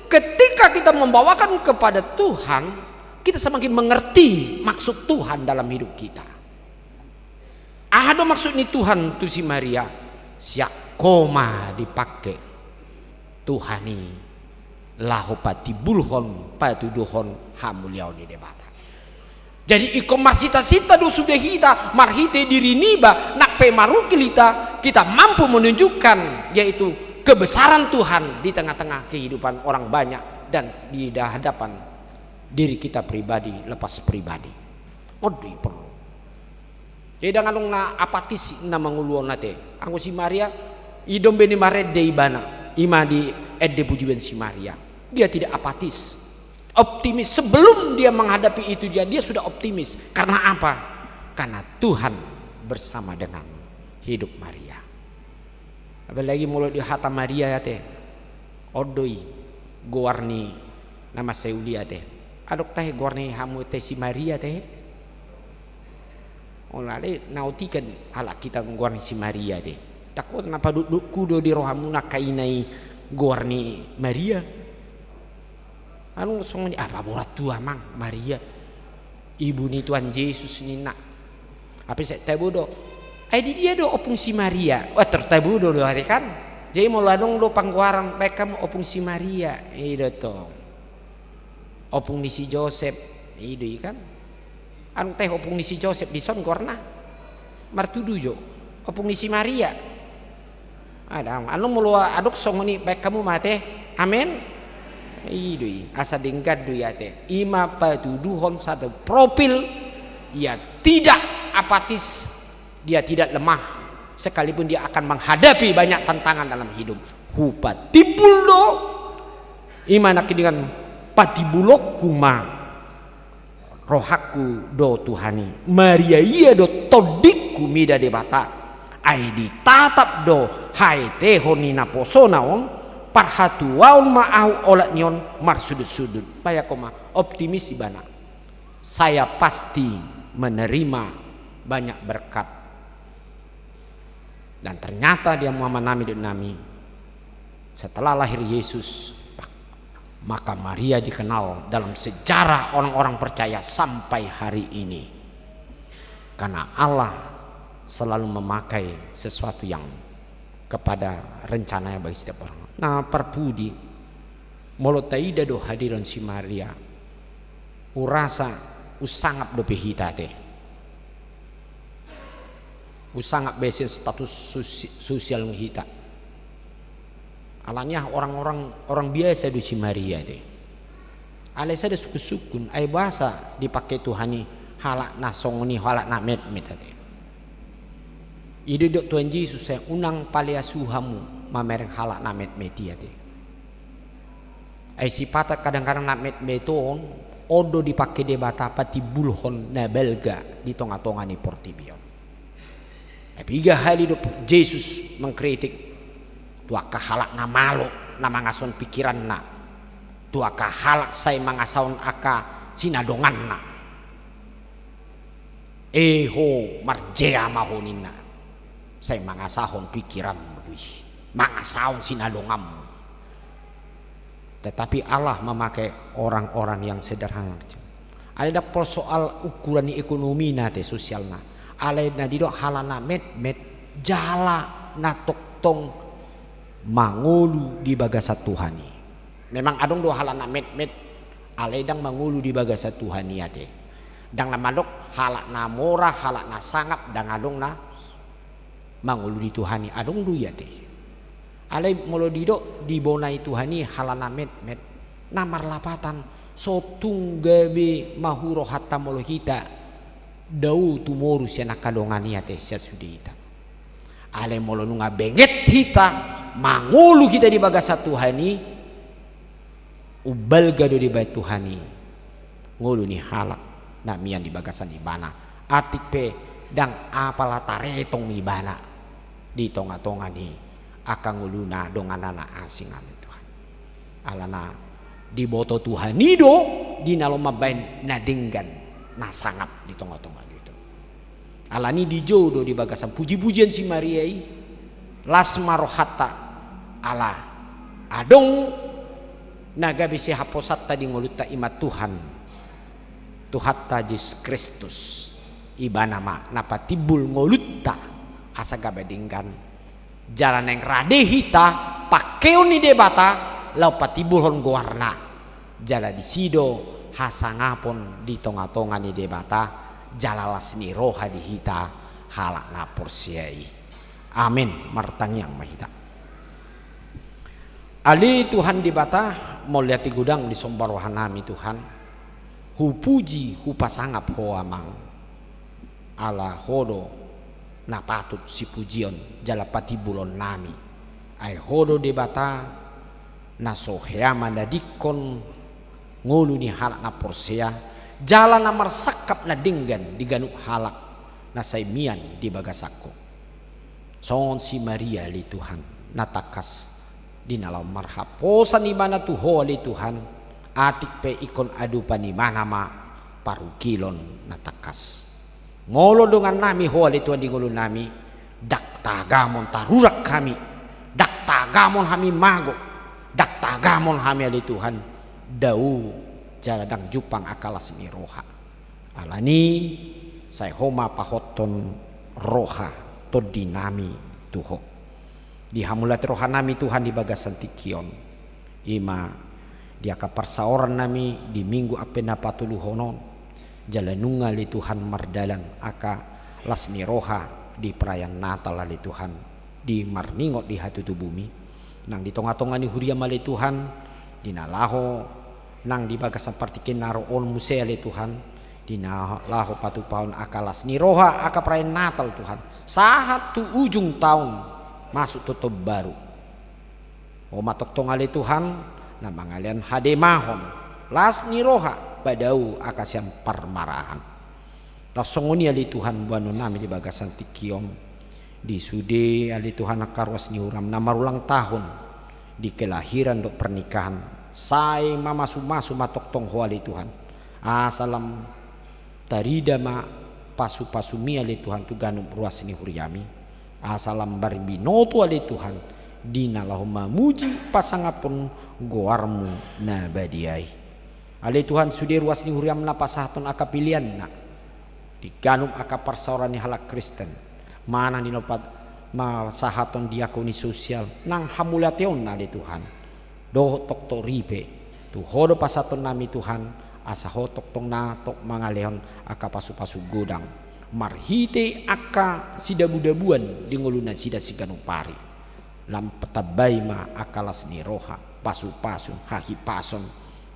ketika kita membawakan kepada Tuhan, kita semakin mengerti maksud Tuhan dalam hidup kita. Aha do maksud ni Tuhan tu si Maria? Sian ho ma dipangke Tuhan i laho patimbulhon, patuduhon hamuliaon ni Debata. Jadi ingkon marsita-sita do sude hita marhite diri niba, nang pe marungkil hita, kita mampu menunjukkan yaitu kebesaran Tuhan di tengah-tengah kehidupan orang banyak dan di hadapan diri kita pribadi, lepas pribadi. On do i porlu. Jadi ndang adong na apatis na mangolu on ate. Anggo si Maria, i do umbahen i marende ibana, i ma di ende pujian si Maria. Dia tidak apatis. Optimis. Sebelum dia menghadapi itu, dia, dia sudah optimis. Karena apa? Karena Tuhan bersama dengan hidup Maria. Apalagi molo di hata Maria ate, on do i goar ni na mansai uli ate. Adong tahe goar ni hamu ate si Maria tahe? Olo, alai na otik an halak hita goar ni si Maria ate. Takut na padokdokku do di rohamuna angka ina i goar ni Maria. Anu songon i, ah, paborat tu amang, Maria, ibu ni Tuhan Jesus ninna. Hape sai tabo do. Ai di dia do ompung si Maria? Wah, tor tabo do do ate kan. Jadi molo adong do panggoaran, baen hamu ompung si Maria. I do tong. Ompung ni si Josep. I do i kan. Anu tahe ompung ni si Josep dison goarna. Martudu jo. Ompung ni si Maria. Adong, anu molo adong songon i baen hamu ma ate. Amen. I do i, asa denggan do i ate. I ma patuduhon satu profil, ia tidak apatis, dia tidak lemah, sekalipun dia akan menghadapi banyak tantangan dalam hidup. Hupatimbul do, i ma nangkiningan, patimbulonku ma rohangku do Tuhan i. Maria ia do tondingku mida Debata. Ai ditatap do haetehon ni naposona on, parhatuaon ma ahu olat ni on marsudutsudut. Bayangkon ma, optimis ibana. Saya pasti menerima banyak berkat. Dan ternyata di hamu amanami, inanami, setelah lahir Yesus, maka Maria dikenal dalam sejarah orang-orang percaya sampai hari ini. Karena Allah selalu memakai sesuatu yang kepada rencananya bagi setiap orang. Na parpudi, molo taida do hadiron si Maria, hurasa unsangap dope hita ate. Unsangap be sian status sosi-, sosial ni hita. Alani aha, orang-orang, orang biasa do si Maria ate. Alai sada sungkun-sungkun, ai boasa dipangke Tuhan i halak na songon i, halak na metmet ate. I do didok Tuhan Jesus, unang paleasu hamu mamereng halak na metmet i ate. Ai sipata kadang-kadang na metmet on, On do dipangke Debata patimbulhon na balga di tonga-tonga ni portibi on. Ai piga hali do Jesus mangkritik tu angka halak na malo na mangasahon pingkiranna, tu angka halak sai mangasahon angka sinadonganna. E ho, marjea ma ho ninna, sai mangasahon pingkiranmu do i, mangasahon sinadonganmu. Tetapi Allah memakai orang-orang yang sederhana. Alai ndang persoal ukuran ni ekonomina ate, sosialna. Alai na didok halak na metmet jala na tongtong mangolu di bagasan Tuhan i. Memang adong do halak na metmet, alai ndang mangolu di bagasan Tuhan i ate. Ndang na mandok halak na mora, halak na sangap, ndang adong na mangolu di Tuhan i, adong do i ate. Alai molo didok dibonai Tuhan i halak na metmet, na marlapatan, so tung gabe mahu rohanta molo hita dao tumoru sian angka dongan i ate, sian sude hita. Alai molo nunga benget hita, mangolu hita di bagasan Tuhan i, umbalga do dibahen Tuhan i ngolu ni halak na mian di bagasan ibana. Atik pe ndang apala taretong ibana di tonga-tonga ni angka ngoluna donganna na asing, ale Tuhan. Alana diboto Tuhan i do di na laho mambahen na denggan na sangap di tonga-tonga ni i. Alani dijou do di bagasan puji-pujian si Maria i, las ma rohanta, ala adong na gabe sihaposanta di ngolunta, i ma Tuhan, Tuhanta Jesus Kristus. Ibana ma na patimbul ngolunta asa gabe denggan. Jala naeng rade hita pangkeon ni Debata laho patimbulhon goarna. Jala disi do hasangapon di tonga-tonga ni Debata, jala las ni roha di hita halak na porsea i. Amen. Martangiang ma hita. Ale Tuhan Debata, mauliate godang disomba rohanami Tuhan. Hupuji, hupasangap Ho Amang. Ala Ho do na patut sipujion jala patimbulonnami. Ai Ho do Debata na so hea manadingkon ngolu ni halak na porsea, jala na marsangkap na denggan di ganup halak na sai mian di bagasan Ho. Songon si Maria ale Tuhan, na tangkas di na laho marhaposan ibana tu Ho ale Tuhan, atik pe ingkon adopan ibana ma parungkilon na tangkas. Molo dongannami Ho ale Tuhan di ngolunami, ndang tagamon tarurak hami, ndang tagamon hami mago, ndang tagamon hami ale Tuhan, dao jala ndang jumpang angka las ni roha. Alani sai Ho ma pahothon roha tondinami tu Ho. Dihamauliate rohanami Tuhan di bagasan tingki on. I ma di angka parsaorannami di Minggu Advent na patoluhon on. Jala nunga ale Tuhan mardalan angka las ni roha di perayaan Natal ale Tuhan. Di marningot di hatutubuMi. Nang di tonga-tonga ni huriaM ale Tuhan. Di na laho nang di bagasan partingkian na ro on muse ale Tuhan, di na laho patupahon angka las ni roha angka perayaan Natal Tuhan, sahat tu ujung taon masuk tu taon baru. Ho ma tongtong ale Tuhan, na mangalehon hademahon, las ni roha, padao angka sian parmarahan. Laos songon i ale Tuhan boanonnami di bagasan tingki on. Di sude ale Tuhan angka ruas ni huriaM na marulang tahun di kelahiran dohot pernikahan. Sai mamasu-masu ma tongtong Ho ale Tuhan. Asa lam tarida ma pasu-pasuMi ale Tuhan tu ganup ruas ni huriaMi. Asa lam marbinoto ale Tuhan di na laho mamuji pasangapon goarMu na badia i. Ale Tuhan, sude ruas ni huriaM na pasahathon angka pilihanna di ganup angka parsaoran ni halak Kristen, manang di na pasahathon diakoni sosial, nang hamauliateonna ale Tuhan. Dohot tongtong ripe, tu Ho do pasahatonnami Tuhan, asa Ho tongtong na tong mangalehon angka pasu-pasu godang marhite angka sidabu-dabuan di ngolu nasida siganup ari. Lam tambai ma angka las ni roha, pasu-pasu, hahipason,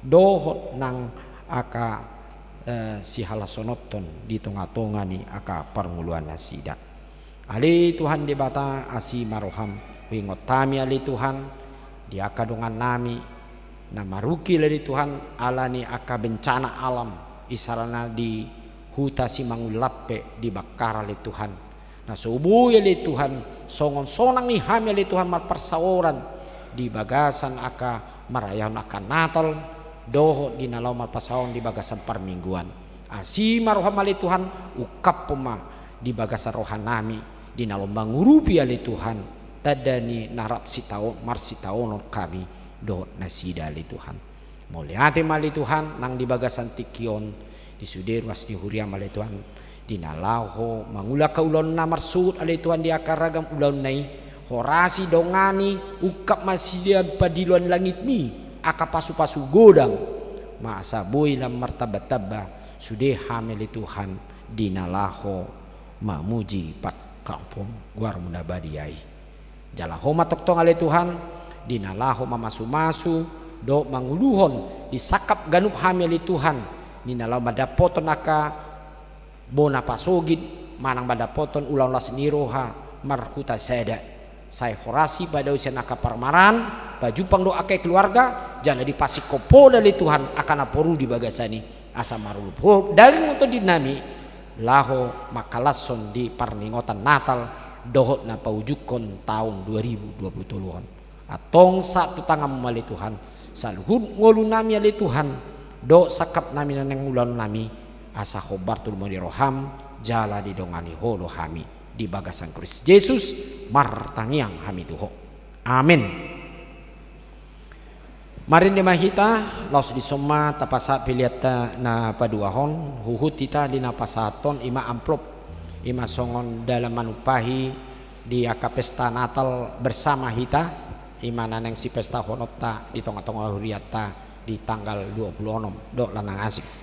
dohot nang angka, eh, sihalasononhon di tonga-tonga ni angka parngoluan nasida. Ale Tuhan Debata, asi ma rohaM, huingot hami ale Tuhan, di angka dongannami, na marungkil ale Tuhan, ala ni angka bencana alam, isarana di huta Simangulampe di Bakkara ale Tuhan. Na so boi ale Tuhan, songon sonang ni hami ale Tuhan marparsaoran di bagasan angka marayahon angka Natal, dohot di na laho marparsaoran di bagasan parmingguan. Asi ma roham ale Tuhan, ungkaphon ma di bagasan rohanami, di na laho mangurupi ale Tuhan, tanda ni na rap sitao-, marsitaonon hami dohot nasida ale Tuhan. Mauliate ma ale Tuhan, nang di bagasan tingki on, di sude ruas ni huriam ale Tuhan, di na laho mangula angka ulaonna marsogot ale Tuhan di angka ragam ulaonna i, horasi, dongani, ungkap ma sian pandiloan langitmi angka pasupasu godang, ma asa boi lam martambatamba sude hami ale Tuhan, di na laho mamuji pangkaphon goarmu na badia i. Jala Ho ma tongtong ale Tuhan, di na laho mamasumasu dohot manguluhon di sangkap ganup hami ale Tuhan, di na laho mandapothon angka bona pasogit manang mandapothon ulaon las ni roha marhuta sada. Sai horasi padaosi angka parmaraan, pajumpang dohot angka keluarga, jala dipasingkop Ho ale Tuhan angka na porlu di bagasan i, asa marolopolop daging dohot tondinami, laho mangkalashon di parningotan Natal dohot na paujunghon taon dua ribu dua puluh tolu on. Antong sahat tu tanganmu ma ale Tuhan saluhut ngolunami ale Tuhan, dohot sangkapnami na naeng ulaonnami, asa hombar tu lomo ni roham, jala didongani Ho do hami. Di bagasan Kristus Jesus martangiang hami tu Ho. Amen. Marende ma hita, laos dison ma tapasahat peleanta na paduahon, huhut hita di na pasahathon, i ma amplop, i ma songon dalan manumpahi di angka pesta Natal bersama hita, i ma na naeng sipestahononta di tongatonga hurianta di tanggal dua puluh onom, dohot lan na asing.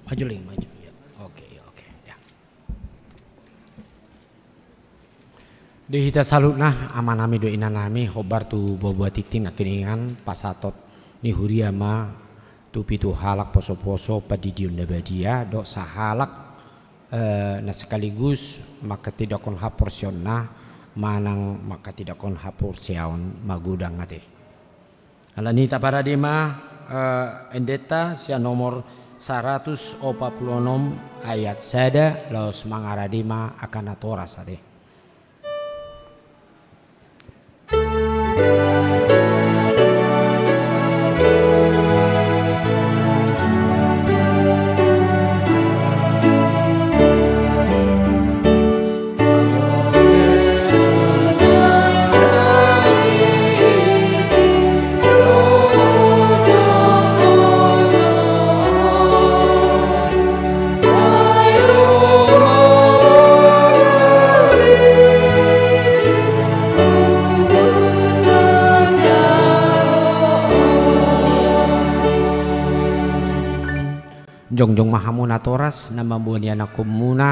Maju lagi, maju. Ya. Oke, ya, oke. Ya. Di hita saluhutna, amanami dohot inanami, hombar tu boaboa tingting nangkiningan, pasahaton ni huria ma tu pitu halak poso-poso pandidion na badia, dohot sahalak, eh, na sekaligus manghatindanghon haporseaonna manang manghatindanghon haporseaon magodang ate. Alani i taparade ma, eh, endenta sian nomor saratus opat pulu onom ayat sada laos mangarade ma angka natoras ate. Jongjong ma hamu natoras na mamboan ianakkonmuna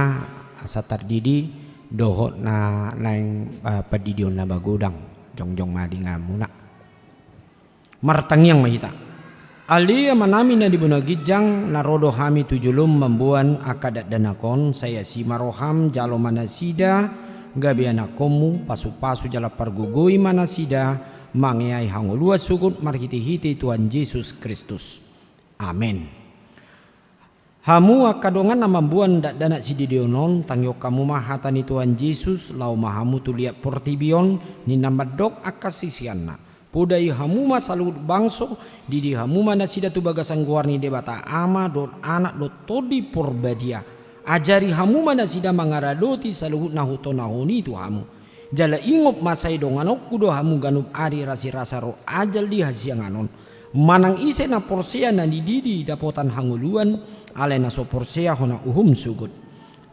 asa tardidi dohot na naeng, eh, pandidion na magodang. Jongjong ma di ingananmuna. Martangiang ma hita. Ale Amanami na di banua ginjang, na ro do hami tu jolom mamboan angka dakdanak on, sai asi ma roham, jalo ma nasida, gabe anakkonmu, pasupasu jala pargogoi ma nasida, mangeahi hangoluan sogot marhitehite Tuhan Jesus Kristus. Amen. Hamu angka dongan na mamboan dakdanak sididion on, tangihon hamu ma hata ni Tuhan Jesus, laho ma hamu tu liat portibi on, ninna mandok angka siseanna. Podai hamu ma saluhut bangso, didi hamu ma nasida tu bagasan goar ni Debata Ama, dohot Anak, dohot Tondi Porbadia. Ajari hamu ma nasida mangaradoti saluhut na hutonahon i tu hamu. Jala ingot ma, sai donganonku do hamu ganup ari rasirasa ro ajal di hasiangan on. Manang ise na porsea na nididi dapotan hangoluan, alai na so porsea hona uhum sogot.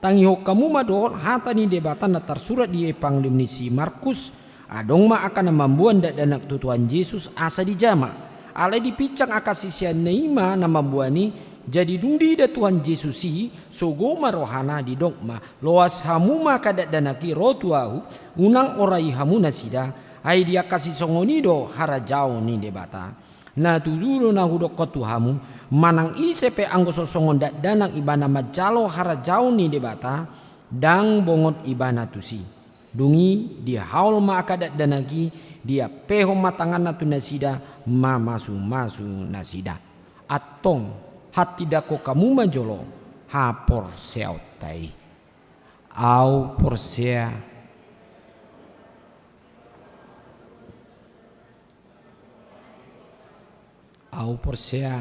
Tangihon hamu ma dohot hata ni Debata na tarsurat di Evangelium ni si Markus, adong ma angka na mamboan dakdanak tu Tuhan Jesus asa dijama. Alai dipinsang angka siseanna i ma na mamboan i, jadi dung diida Tuhan Jesus i, sogo ma rohana, didok ma, loas hamu ma angka dakdanak i ro tu ahu, unang orai hamu nasida, ai di angka sisongon i do harajaon ni Debata. Na tutu do na hudokkon tu hamu, manang ise pe anggo so songon dakdanak ibana manjalo harajaon ni Debata, ndang bongot ibana tusi. Dung i dihaol ma angka dakdanak i, diampehon ma tanganna tu nasida, mamasumasu nasida. Antong, hatindangkon hamu ma jolo haporseaonta i. Ahu porsea. Ahu porsea.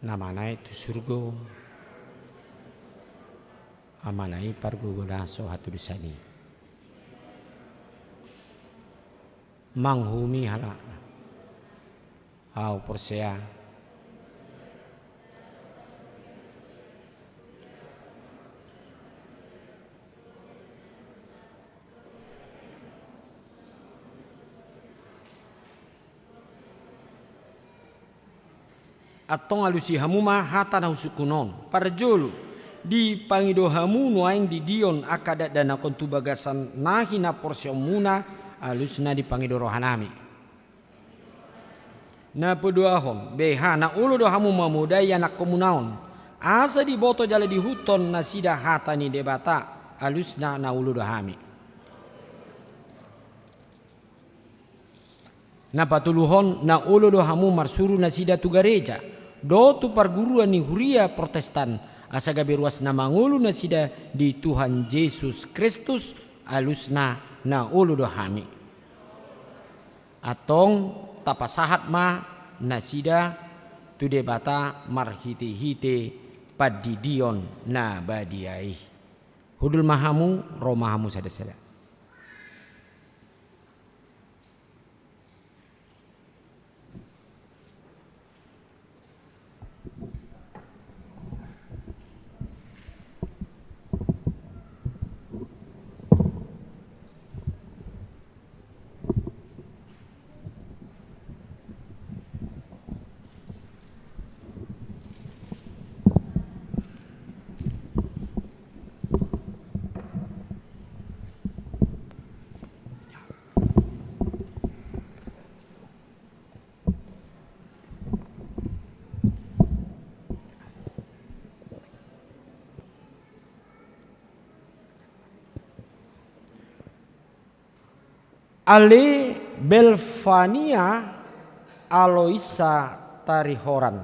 Na manaek tu surgo, Amana i pargogoi na so hatudosan i. Manguhumi halak. Ahu porsea. Antong alusi hamu ma hata na husungkun on. Parjolo, dipangido hamu nuaeng didion angka dakdanak on tu bagasan na hinaporseaonmuna, alusna dipangido rohanami. Na paduahon, beha na olo do hamu mamodai anakkonmuna on, asa diboto jala diihuthon nasida hata ni Debata, alusna na olo do hami. Na patoluhon, na olo do hamu marsuru nasida tu gareja, dohot tu parguruan ni huria Protestan, asa gabe ruas na mangolu nasida di Tuhan Jesus Kristus, alusna na olo do hami. Antong tapasahat ma nasida tu Debata marhitehite pandidion na badia i. Hundul ma hamu, ro ma hamu sada-sada. Ale Belvania Aloisa Tarihoran.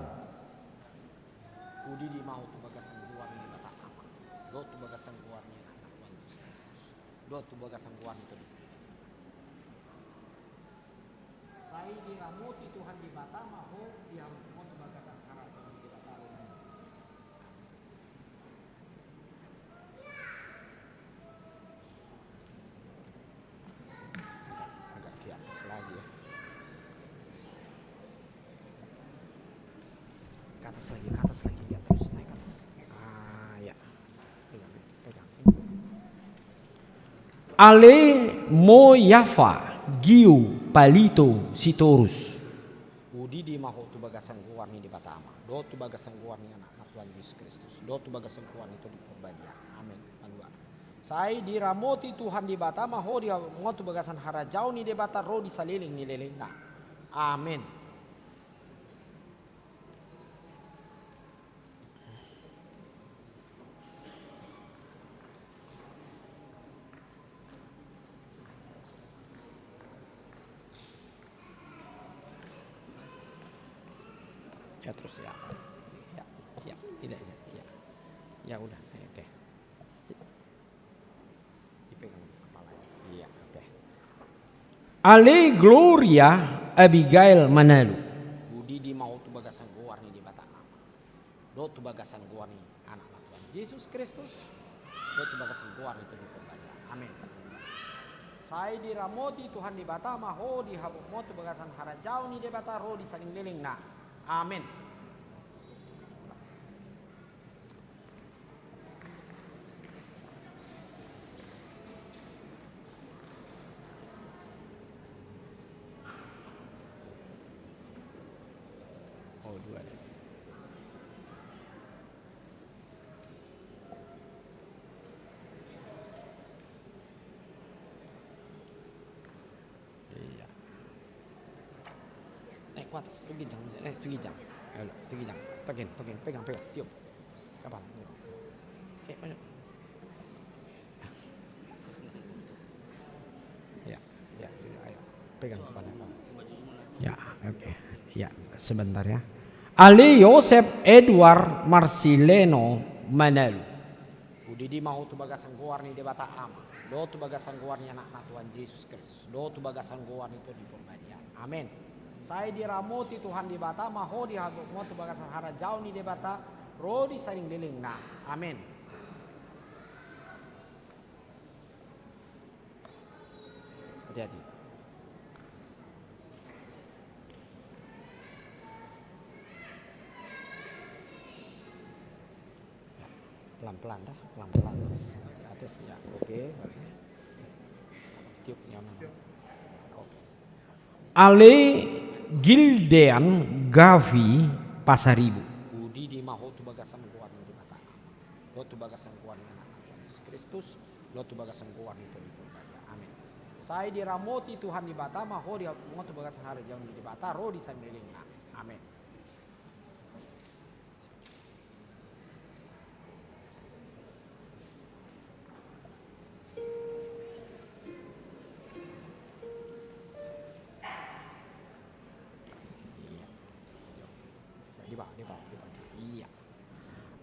Hudidi ma ho tu bagasan goar ni Debata Ama, dohot tu bagasan goar ni Anakna Tuhan Jesus Kristus, dohot tu bagasan goar ni Tondi Porbadia. Sai diramoti Tuhan Debata ma ho di hamu tu bagasan harajaon ni Debata. Agak, agak ke atas lagi ya. Ke atas lagi, ke atas lagi, ya, terus naik ke atas. Ah, ya. Pegang, pegang. Ale Moyafa Gio Palito Sitorus. Hudidi ma ho tu bagasan goar ni Debata Ama, dohot tu bagasan goar ni Anakna Tuhan Jesus Kristus, dohot tu bagasan goar ni Tondi Porbadia. Amen. Sai diramoti Tuhan Debata ma ho di hamu tu bagasan harajaon ni Debata ro di saleleng ni lelengna. Amen. Ya, terus ya. Ya, ya, tidak, ya, ya. Ya udah, oke. Dipegang kepalanya. Iya, oke. Ale Gloria Abigail Manalu. Hudidi ma ho tu bagasan goar ni Debata Ama, dohot tu bagasan goar ni Anakna Tuhan Jesus Kristus, dohot tu bagasan goar ni Tondi Porbadia. Amen. Sai diramoti Tuhan Debata ma ho di hamu tu bagasan harajaon ni Debata ro di saleleng ni lelengna. Amen. Oh, dua ya. Iya. Naik ke atas, tu ginjang, naik tu ginjang. Ayo, tu ginjang. Tekan, tekan, pegang, pegang, tiup. Kapan? Eh, ayo. Ya, ya, ayo. Pegang kepala, Pak. Ya, oke. Ya, sebentar ya. Ale Yosep Edward Marsileno Manalu. Hudidi ma ho tu bagasan goar ni Debata Ama, dohot tu bagasan goar ni Anakna Tuhan Jesus Kristus, dohot tu bagasan goar ni Tondi Porbadia. Amen. Sai diramoti Tuhan Debata ma ho di hamu tu bagasan harajaon ni Debata ro di saleleng ni lelengna. Amen. Hati-hati. Pelan-pelan dah, pelan-pelan terus. Atas, ya, oke, baru. Tiup nyaman. Oke. Ale Gildean Gavi Pasaribu. Hudidi ma ho tu bagasan goar ni Debata Ama, dohot tu bagasan goar ni Anakna Tuhan Jesus Kristus, dohot tu bagasan goar ni Tondi Porbadia. Amen. Sai diramoti Tuhan Debata ma ho di hamu tu bagasan harajaon ni Debata ro di saleleng ni lelengna. Amen. Di bawah, di bawah, di bawah. Iya.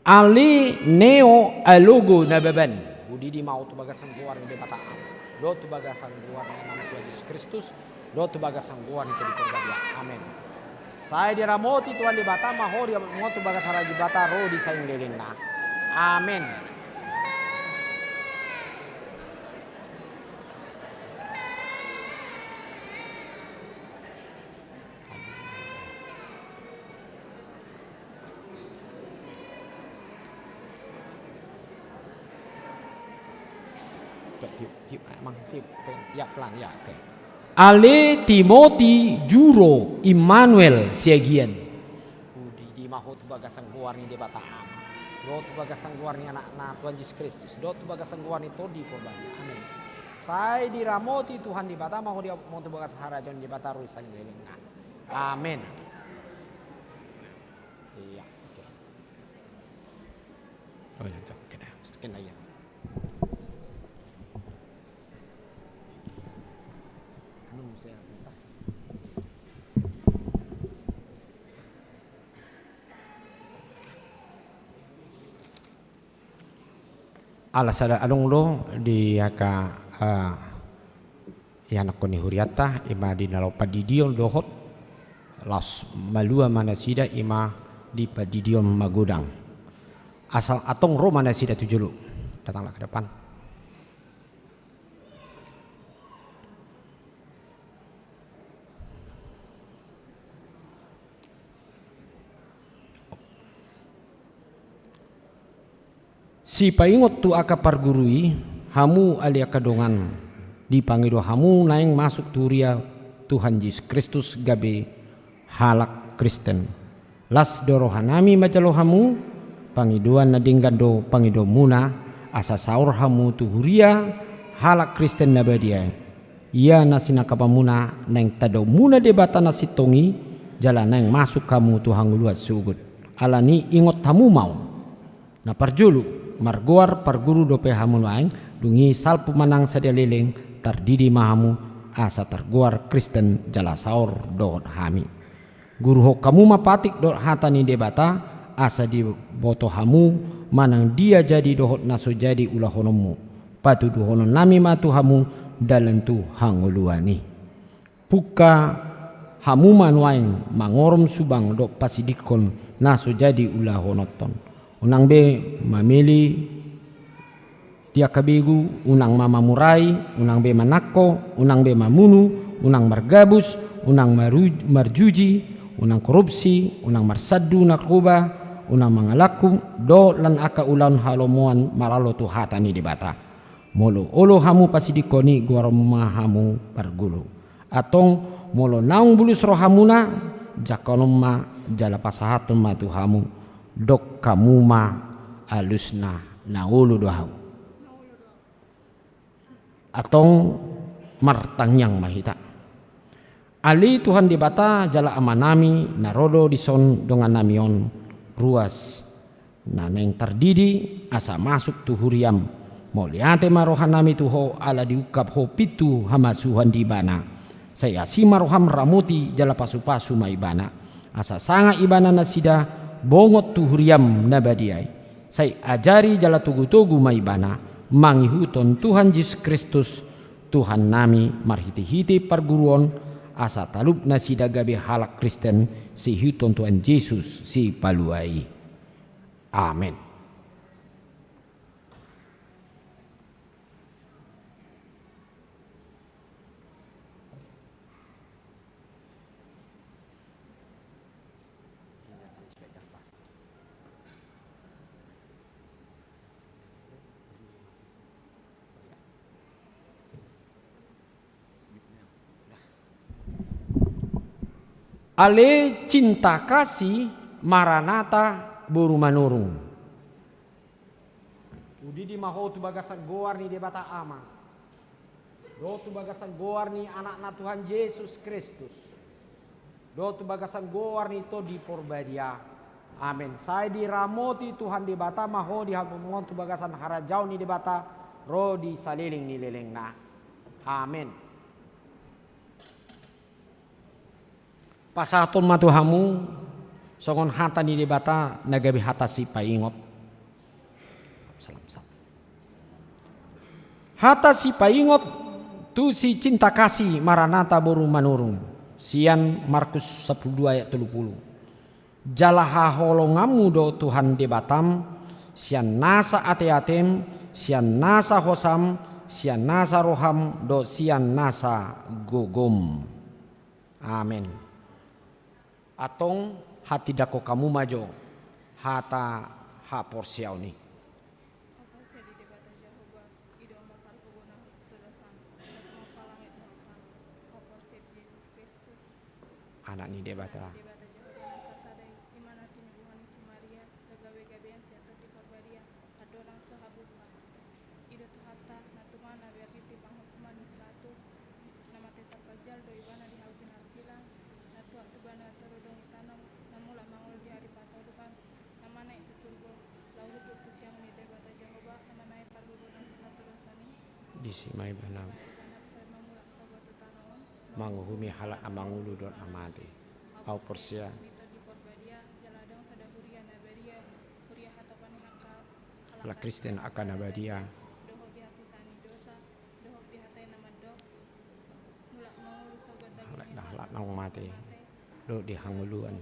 Ale Neo Alogo Nababan. Hudidi ma ho tu bagasan goar ni Debata Ama, dohot tu bagasan goar ni Anakna Tuhan Jesus Kristus, dohot tu bagasan goar ni Tondi Porbadia. Amen. Sai diramoti Tuhan Debata ma ho di hamu tu bagasan harajaon ni Debata ro di saleleng ni lelengna. Amen. Tiup, tiup, emang tiup, ya, pelan, ya, oke. Ale Timoti Juro Immanuel Siagian. Hudidi ma ho tu bagasan goar ni Debata Ama, dohot tu bagasan goar ni Anakna Tuhan Jesus Kristus, dohot tu bagasan goar ni Tondi Porbadia. Amen. Sai diramoti Tuhan Debata ma ho di hamu tu bagasan harajaon ni Debata ro di saleleng ni lelengna. Amen. Iya, oke. Oh, ya, oke dah. Sekian lagi ya. Ala sada adong do di angka, eh, ianakkon ni hurianta, i ma di na laho pandidion dohot, laos malua ma nasida i ma di pandidion magodang. Asa antong ro ma nasida tu jolo. Datanglah ke depan. Sipaingot tu angka parguru i, hamu ale angka dongan, dipangido hamu naeng masuk tu huria Tuhan Jesus Kristus gabe halak Kristen. Las do rohanami manjalo hamu, pangidoan na denggan do pangidoanmuna, asa saor hamu tu huria halak Kristen na badia. Ia na sinangkapanmuna naeng tadaonmuna Debata na sintong i, jala naeng masuk hamu tu hangoluan sogot. Alani i ingot hamu ma on. Na parjolo, margoar parguru dope hamu nuaeng, dung i salpu ma nang sadia leleng, tardidi ma hamu, asa targoar Kristen jala saor dohot hami. Guruhon hamu ma patik dohot hata ni Debata, asa diboto hamu manang dia jadi dohot na so jadi ulahononmu. Patuduhononnami ma tu hamu dalan tu hangoluan i. Pungka hamu ma nuaeng mangorom subang dohot pasidingkon na so jadi ulahononton. Unang be mamele di angka begu, unang ma mamurai, unang be manangko, unang be mamunu, unang margabus, unang maru-, marjuji, unang korupsi, unang marsandu narkoba, unang mangalangkup, dohot lan angka ulaon halomoan maralo tu hata ni Debata. Molo olo hamu pasidingkon i, goaron ma hamu parguru. Antong molo naung bulus rohamuna, jangkonon ma jala pasahathon ma tu hamu, dok hamu ma alusna, na olo do ahu. Antong martangiang ma hita. Ale Tuhan Debata jala Amanami, na ro do dison dongannami on, ruas na naeng tardidi, asa masuk tu huriam. Mauliate ma rohanami tu Ho, ala diungkap Ho pintu hamasuhan di ibana. Sai asi ma roham, ramoti jala pasupasu ma ibana. Asa sanga ibana nasida bongot tu huriam na badia i. Sai ajari jala togutogu ma ibana, mangihuthon Tuhan Jesus Kristus, Tuhannami, marhitehite parguru on, asa talup nasida gabe halak Kristen, siihuthon Tuhan Jesus Sipalua i. Amen. Ale cinta kasih Maranatha boru Manurung. Hudidi ma ho tu bagasan goar ni Debata Ama, dohot tu bagasan goar ni Anakna Tuhan Jesus Kristus, dohot tu bagasan goar ni Tondi Porbadia. Amen. Sai diramoti Tuhan Debata ma ho di hami on tu bagasan harajaon ni Debata ro di saleleng ni lelengna. Amen. Pasahaton ma tu hamu songon hata ni Debata na gabe hata sipaingot. Salam, salam. Hata sipaingot tu si cinta kasih Maranatha boru Manurung, sian Markus sampulu dua ayat tolu pulu. Jala haholonganmu do Tuhan Debatam, sian nasa ateatem, sian nasa hosam, sian nasa roham, dohot sian nasa gogom. Amen. Antong hatindangkon hamu ma jo hata haporseaon i. Haporseaon di Debata Jahowa, i do ma pargogona hos tu dosan, na tumompa langit dohot tano. Haporseaon di Jesus Kristus, Anak ni Debata. Anak ni Debata Jahowa na sasada i, i ma na tinibuhon ni si Maria, na gabegabean sian Tondi Porbadia, andorang so habubuhan. I do Tuhanta, na tumana biar di panghukuman ni si Pilatus, na mate tarpanjal do ibana di hau pinarsilang, na tuat tu banua toru do ditanom, na mulak mangolu di ari patoluhon, na manaek tu surgo, laho hundul tu siamun ni Debata Jahowa, na naeng pargogona sahat tu dosan i. Disi ma ibana. Disi ma ibana, pe mamulak sahat tu tano on. Manguhumi halak na mangolu dohot na mate. Ahu porsea. Di Tondi Porbadia, jala adong sada huria na badia, huria hatopan ni angka halak Halak Kristen angka na badia. Dohot di hasesaan ni dosa, dohot di hata na mandok, mulak mangolu saugatan. Halak na, halak na mate, dohot di hangoluan.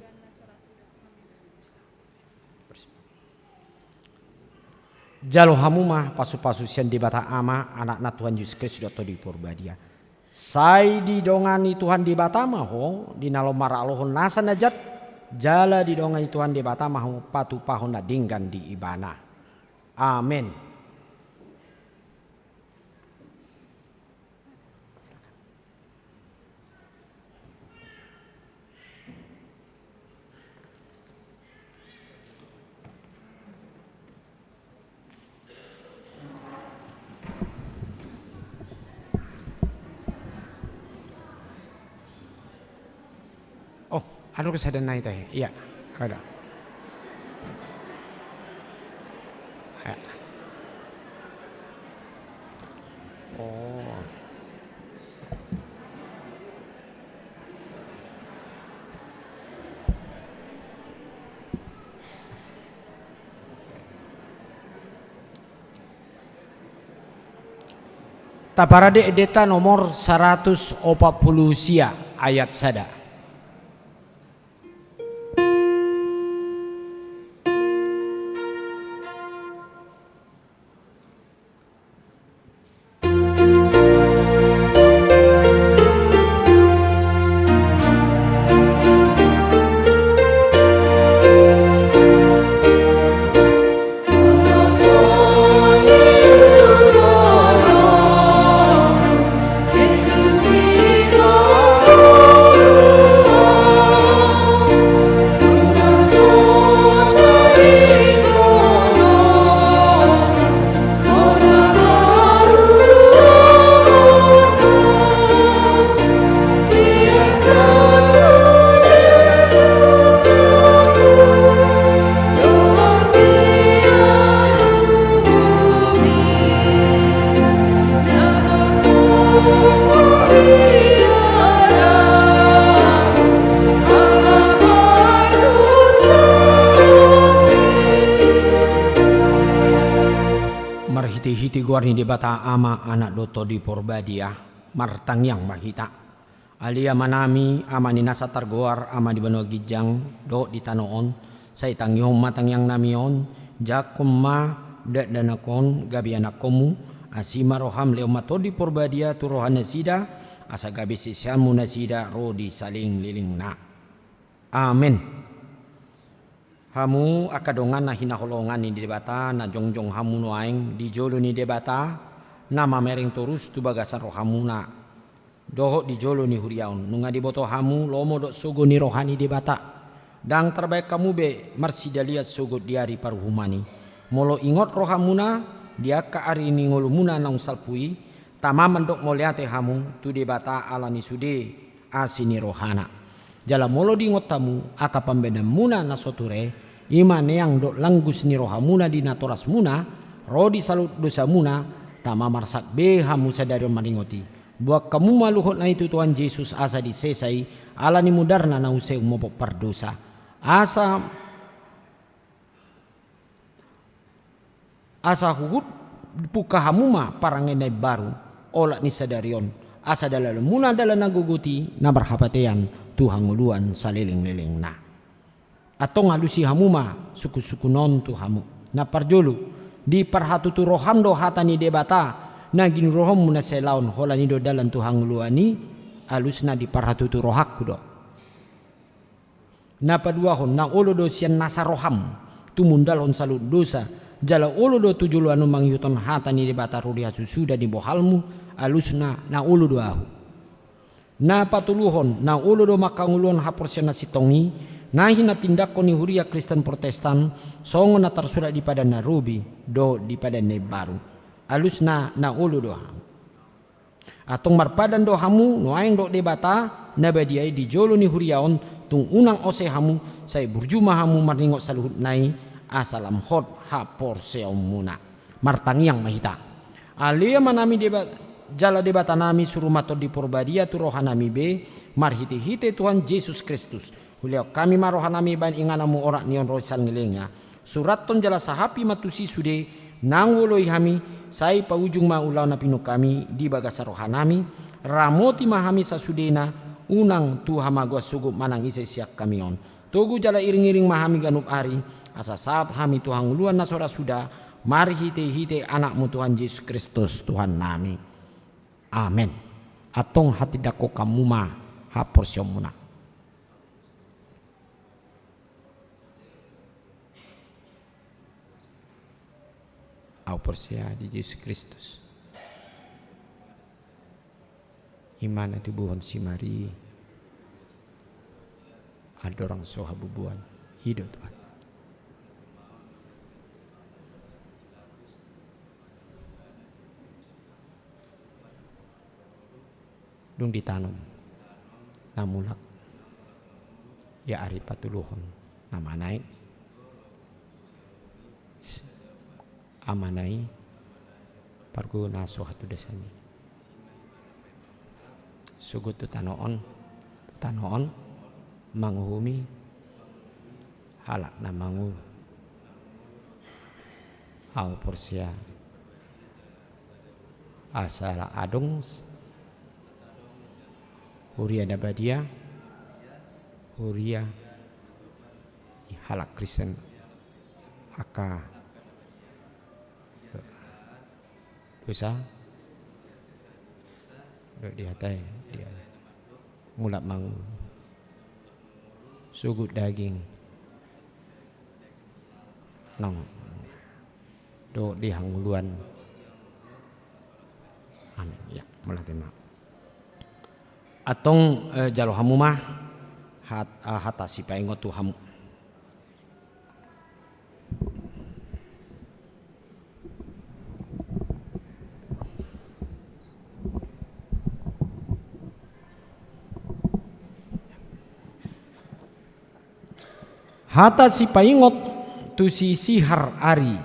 Jalo hamu ma pasu-pasu sian Debata Ama, Anakna Tuhan Jesus Kristus dohot Tondi Porbadia. Sai didongani Tuhan Debata ma ho di na laho maralohon nasa na jat, jala didongani Tuhan Debata ma ho patupahon na denggan di Ibana. Amen. Oh, anu, kesadaran nai tahe. Iya, ada. Iya. Oh. Taparade endenta nomor saratus opat pulu sia, ayat sada. Marhitehite goar ni Debata Ama, Anak dohot Tondi Porbadia, martangiang ma hita. Ale Amanami, Ama ni nasa targoar Ama di banua ginjang dohot di tano on, sai tangihon ma tangiangnami on, jangkon ma dakdanak on gabe anakkonmu, asi ma roham, lehon ma Tondi Porbadia tu roha nasida, asa gabe siseanmu nasida ro di salelenglelengna. Amen. Hamu angka dongan na hinaholongan ni Debata, na jongjong hamu nuaeng di jolo ni Debata, na mamereng torus tu bagasan rohamuna dohot di jolo ni huria on. Nunga diboto hamu lomo dohot sogo ni roha ni Debata. Ndang tarbaen hamu be marsidalian sogot di ari paruhuman i. Molo ingot rohamuna di angka ari ni ngolumuna naung salpu i, tama mandok mauliate hamu tu Debata ala ni sude asi ni rohana. Jala molo diingot hamu angka pambahenanmuna na so ture, i ma neang dohot langgus ni rohamuna di natorasmuna, ro di saluhut dosamuna, tama marsak be hamu sadari on maringot i. Boan hamu ma luhutna i tu Tuhan Jesus asa disesa i, ala ni mudarna na use umopot pardosa. Asa Asa huhut pungka hamu ma parange na imbaru, olat ni sadari on, asa dalanmuna dalan na gogot i, na marhapatean tu hangoluan salelenglelengna. Antong alusi hamu ma sungkunsungkun on tu hamu. Na parjolo, diparhatutu roham do hata ni Debata, na ginuruhonmu na sahelaon, holan i do dalan tu hangoluan i, alusna diparhatutu rohangku do. Na paduahon, na olo do sian nasa roham tumundalhon saluhut dosa, jala olo do tu joloan on mangihuthon hata ni Debata ro di hasusuda ni bohalmu, alusna na olo do ahu. Na patoluhon, na olo do manghangoluhon haporseaon na sintong i, na hinatindangkon ni huria Kristen Protestan, songon na tarsurat di Padan na Robi dohot di Padan na Imbaru, alusna na olo do ahu. Antong marpadan do hamu nuaeng dohot Debata na badia i di jolo ni huria on, tung unang ose hamu, sai burju ma hamu marningot saluhutna i, asa lam hot haporseaonmuna. Martangiang ma hita. Ale Amanami Deba-, jala Debatanami, suru ma Tondi Porbadia tu rohanami be, marhitehite Tuhan Jesus Kristus. Hulehon hami ma rohanami bahen ingananmu orat ni on ro di salelenglelengna. Surathon jala sahapi ma tusi sude Naung huoloi hami, sai paujung ma ulaon na pinungka-Mi di bagasan rohanami, ramoti ma hami sasudena, unang tu hamagoan sogot manang ise sian hami on. Togu jala iring-iring ma hami ganup ari, asa sahat hami tu hangoluan na so ra suda, marhite-hite Anak-Mu Tuhan Jesus Kristus, Tuhannami. Amen. Antong hatindangkon hamu ma haporseaonmuna. Ahu porsea di Jesus Kristus, i ma na tubuhon si Maria, andorang so habubuan, i do Tuhan. Dung ditanom na mulak, ia ari patuluhon na manaek, Amana i pargogoi na so hatudosan i. Sogot tu tano on, tu tano on, manguhumi halak na mangolu. Ahu porsea asa adong huria na badia, huria ni halak Kristen angka dosa, dohot di hata, di mulak mangolu, sogot daging, nang dohot di hangoluan. Amin. Ia, mulak ma. Antong, eh, jalo hamu ma hat-, eh, hata sipaingot tu hamu. Hata sipaingot tu si Sihar ari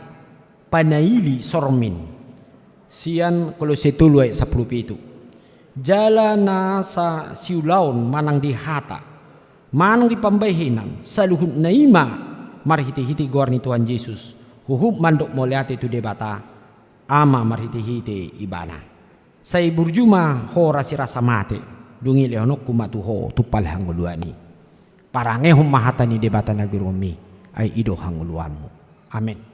panaili sormin, sian Kolose tolu ayat sampulu pitu. Jala nasa siulaon manang di hata, manang di pambahenan, saluhutna i ma marhite-hite goar ni Tuhan Jesus, huhut mandok mauliate tu Debata Ama marhite-hite Ibana. Sai burju ma ho rasirasa mate, dung i lehononku ma tu ho tumpal hangoluan i. Parangehon ma hata ni Debata na girommi, ai i do hangoluanmu. Amen.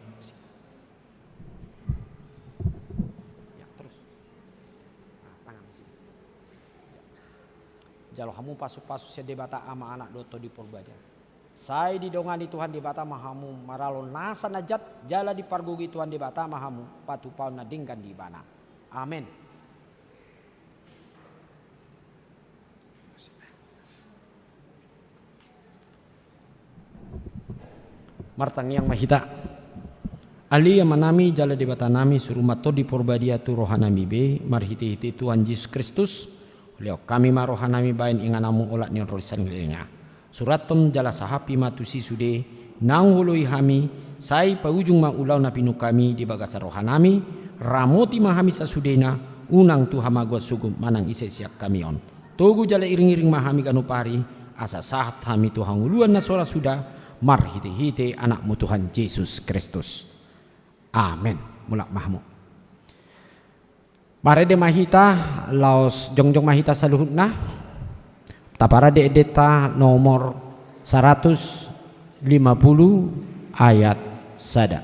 Jalo hamu pasu-pasu sian Debata Ama, Anak dohot Tondi Porbadia. Sai didongani Tuhan Debata ma hamu maralo nasa na jat, jala dipargogoi Tuhan Debata ma hamu patupaon na denggan di Ibana. Amen. Martangiang ma hita. Ale Amanami jala Debatanami, suru ma Tondi Porbadia tu rohanami be, marhite-hite Tuhan Jesus Kristus, lehon hami ma rohanami bahen ingananmu olat ni on ro di sanglenga. Surathon jala sahaphon ma tusi sude naung huoloi hami, sai paujung ma ulaon na pinungka-Mi di bagasan rohanami, ramoti ma hami sasudena, unang tu hamagoan sogot manang ise sian hami on. Togu jala iring-iring ma hami ganup ari, asa sahat hami tu hangoluan na so ra suda, marhite-hite Anakmu Tuhan Jesus Kristus. Amen. Mulak ma hamu. Marende ma hita, laos jongjong ma hita saluhutna. Taparende endenta nomor saratus lima pulu ayat sada.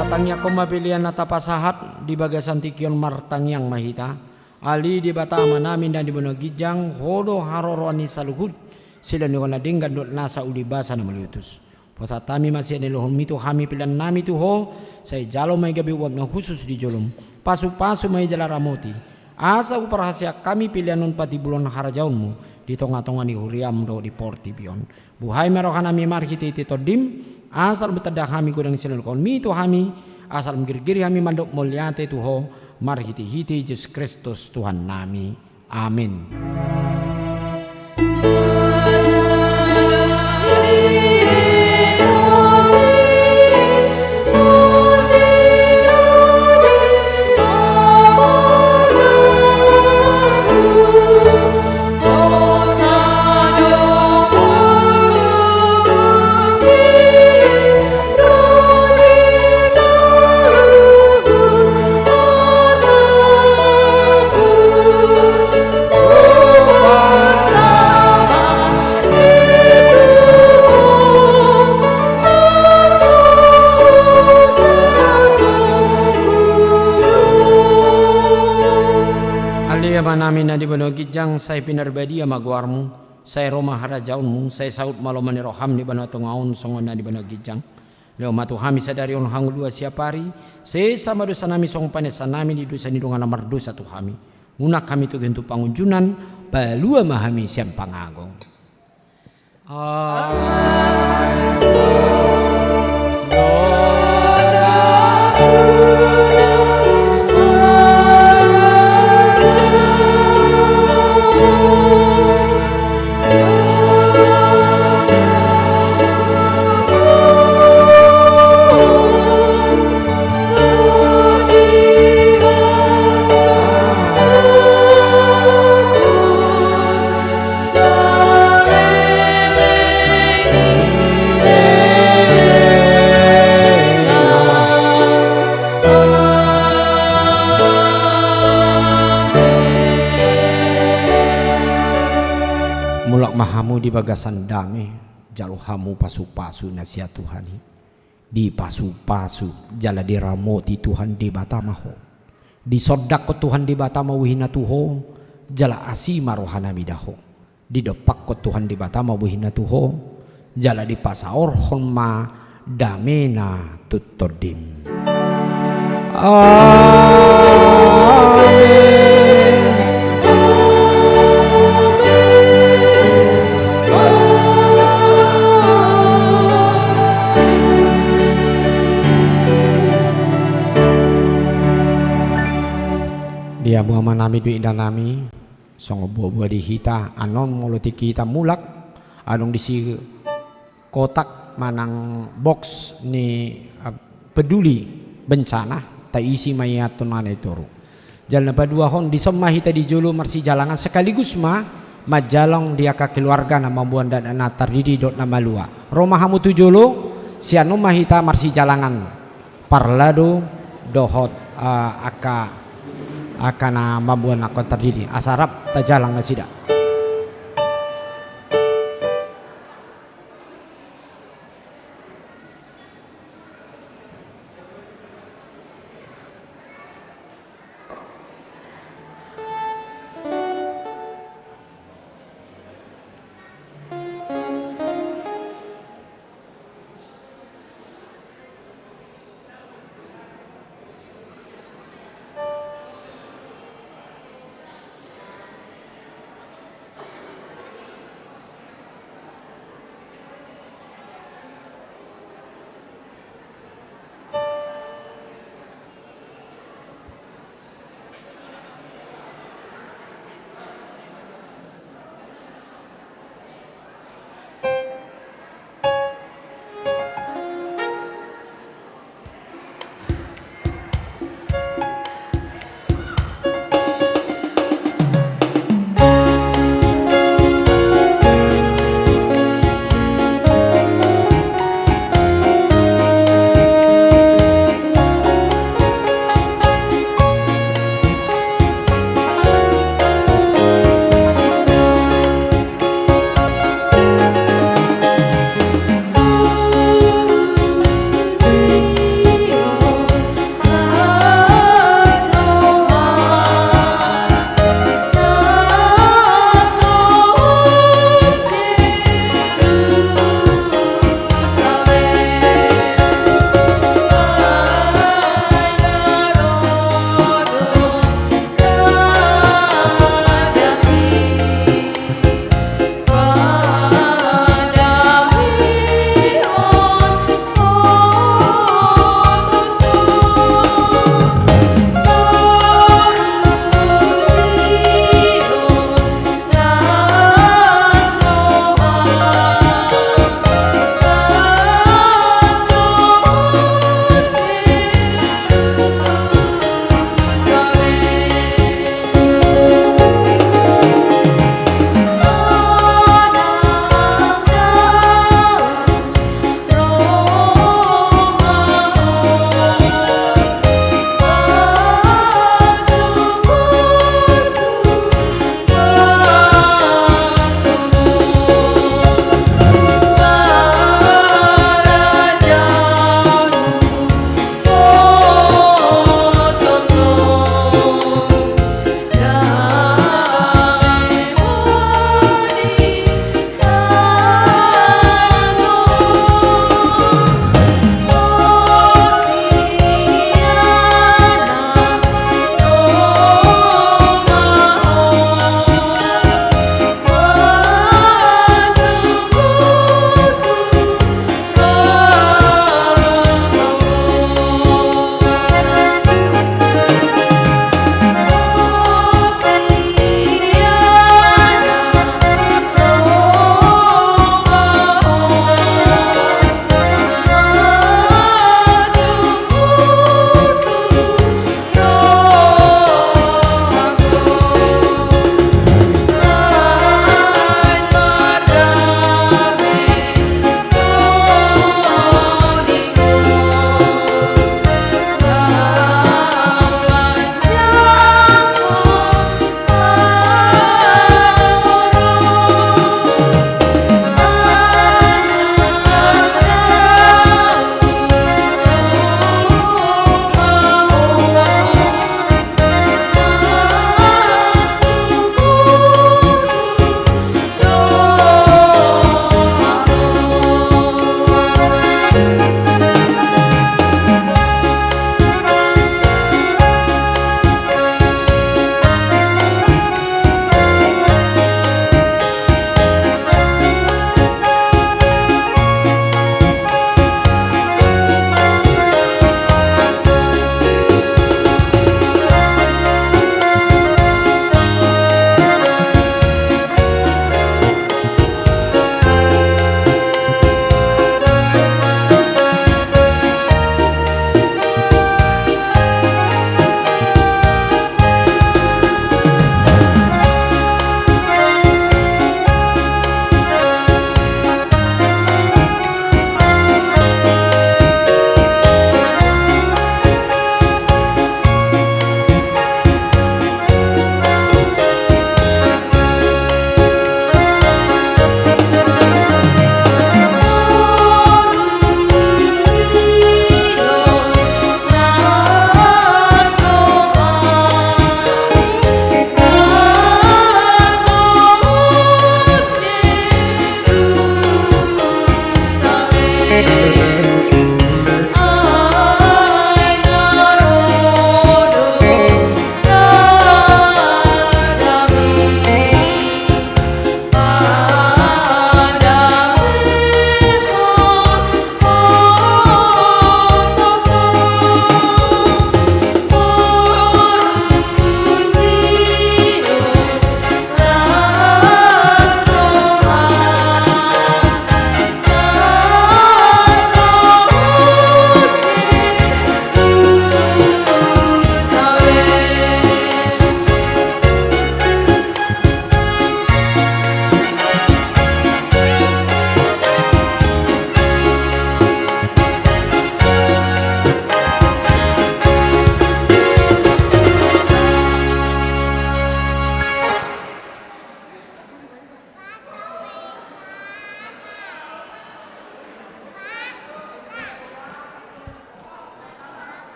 Tatangiangkon Pelean na tapasahat di bagasan tingki on, martangiang ma hita. Ale Debata Amanami na di banua ginjang, Ho do haroroan ni saluhut, silehon ni ho na denggan dohot nasa ulibasa na mauliutus. Pasahat hami ma sian ni rohaM i tu hami peleannami tu Ho, sai jalo ma i gabe uap na hushus di joloM. Pasupasu ma i jala ramoti, asa huparhaseang hami pelean on patimbulhon harajaonMu di tongatonga ni huriaM dohot di portibi on. Buhai ma rohanami marhitehite TondiM, asa lam tanda hami godang sian na nilehonMi tu hami, asa lam girgir hami mandok mauliate tu Ho, marhitehite Jesus Kristus Tuhannami. Amin. Ale Amanami na di banua ginjang, sai pinarbadia ma goarMu, sai ro ma harajaonMu, sai saut ma lomo ni rohaM di banua tonga on songon na di banua ginjang. Lehon ma tu hami sadari on hangoluan siapari, sesa ma dosanami songon panesanami di dosa ni dongan na mardosa tu hami. Unang hami togihon tu pangunjunan, palua ma hami sian pangago. Amen. Mulak ma hamu di bagasan dame, jalo hamu pasupasu na sian Tuhan i. Dipasupasu jala diramoti Tuhan Debata ma ho. Disondangkon Tuhan Debata ma bohina tu ho, jala asi ma rohana mida ho. Didompakkon Tuhan Debata ma bohina tu ho, jala dipasaorhon ma damena tu tondim. Amen. Di hamu amanami dohot inanami, songon boaboa di hita, annon molo tingki hita mulak, adong disi kotak manang box ni, eh, peduli bencana, taisi ma i antong na i toru. Jala na paduahon, dison ma hita di jolo marsijalangan sekaligus ma manjalang di angka keluarga na mamboan dakdanak na tardidi dohot na malua. Ro ma hamu tu jolo, sian on ma hita marsijalangan. Parlado dohot, eh, angka, angka na mamboan dakdanak na tardidi. Asa rap tajalang nasida.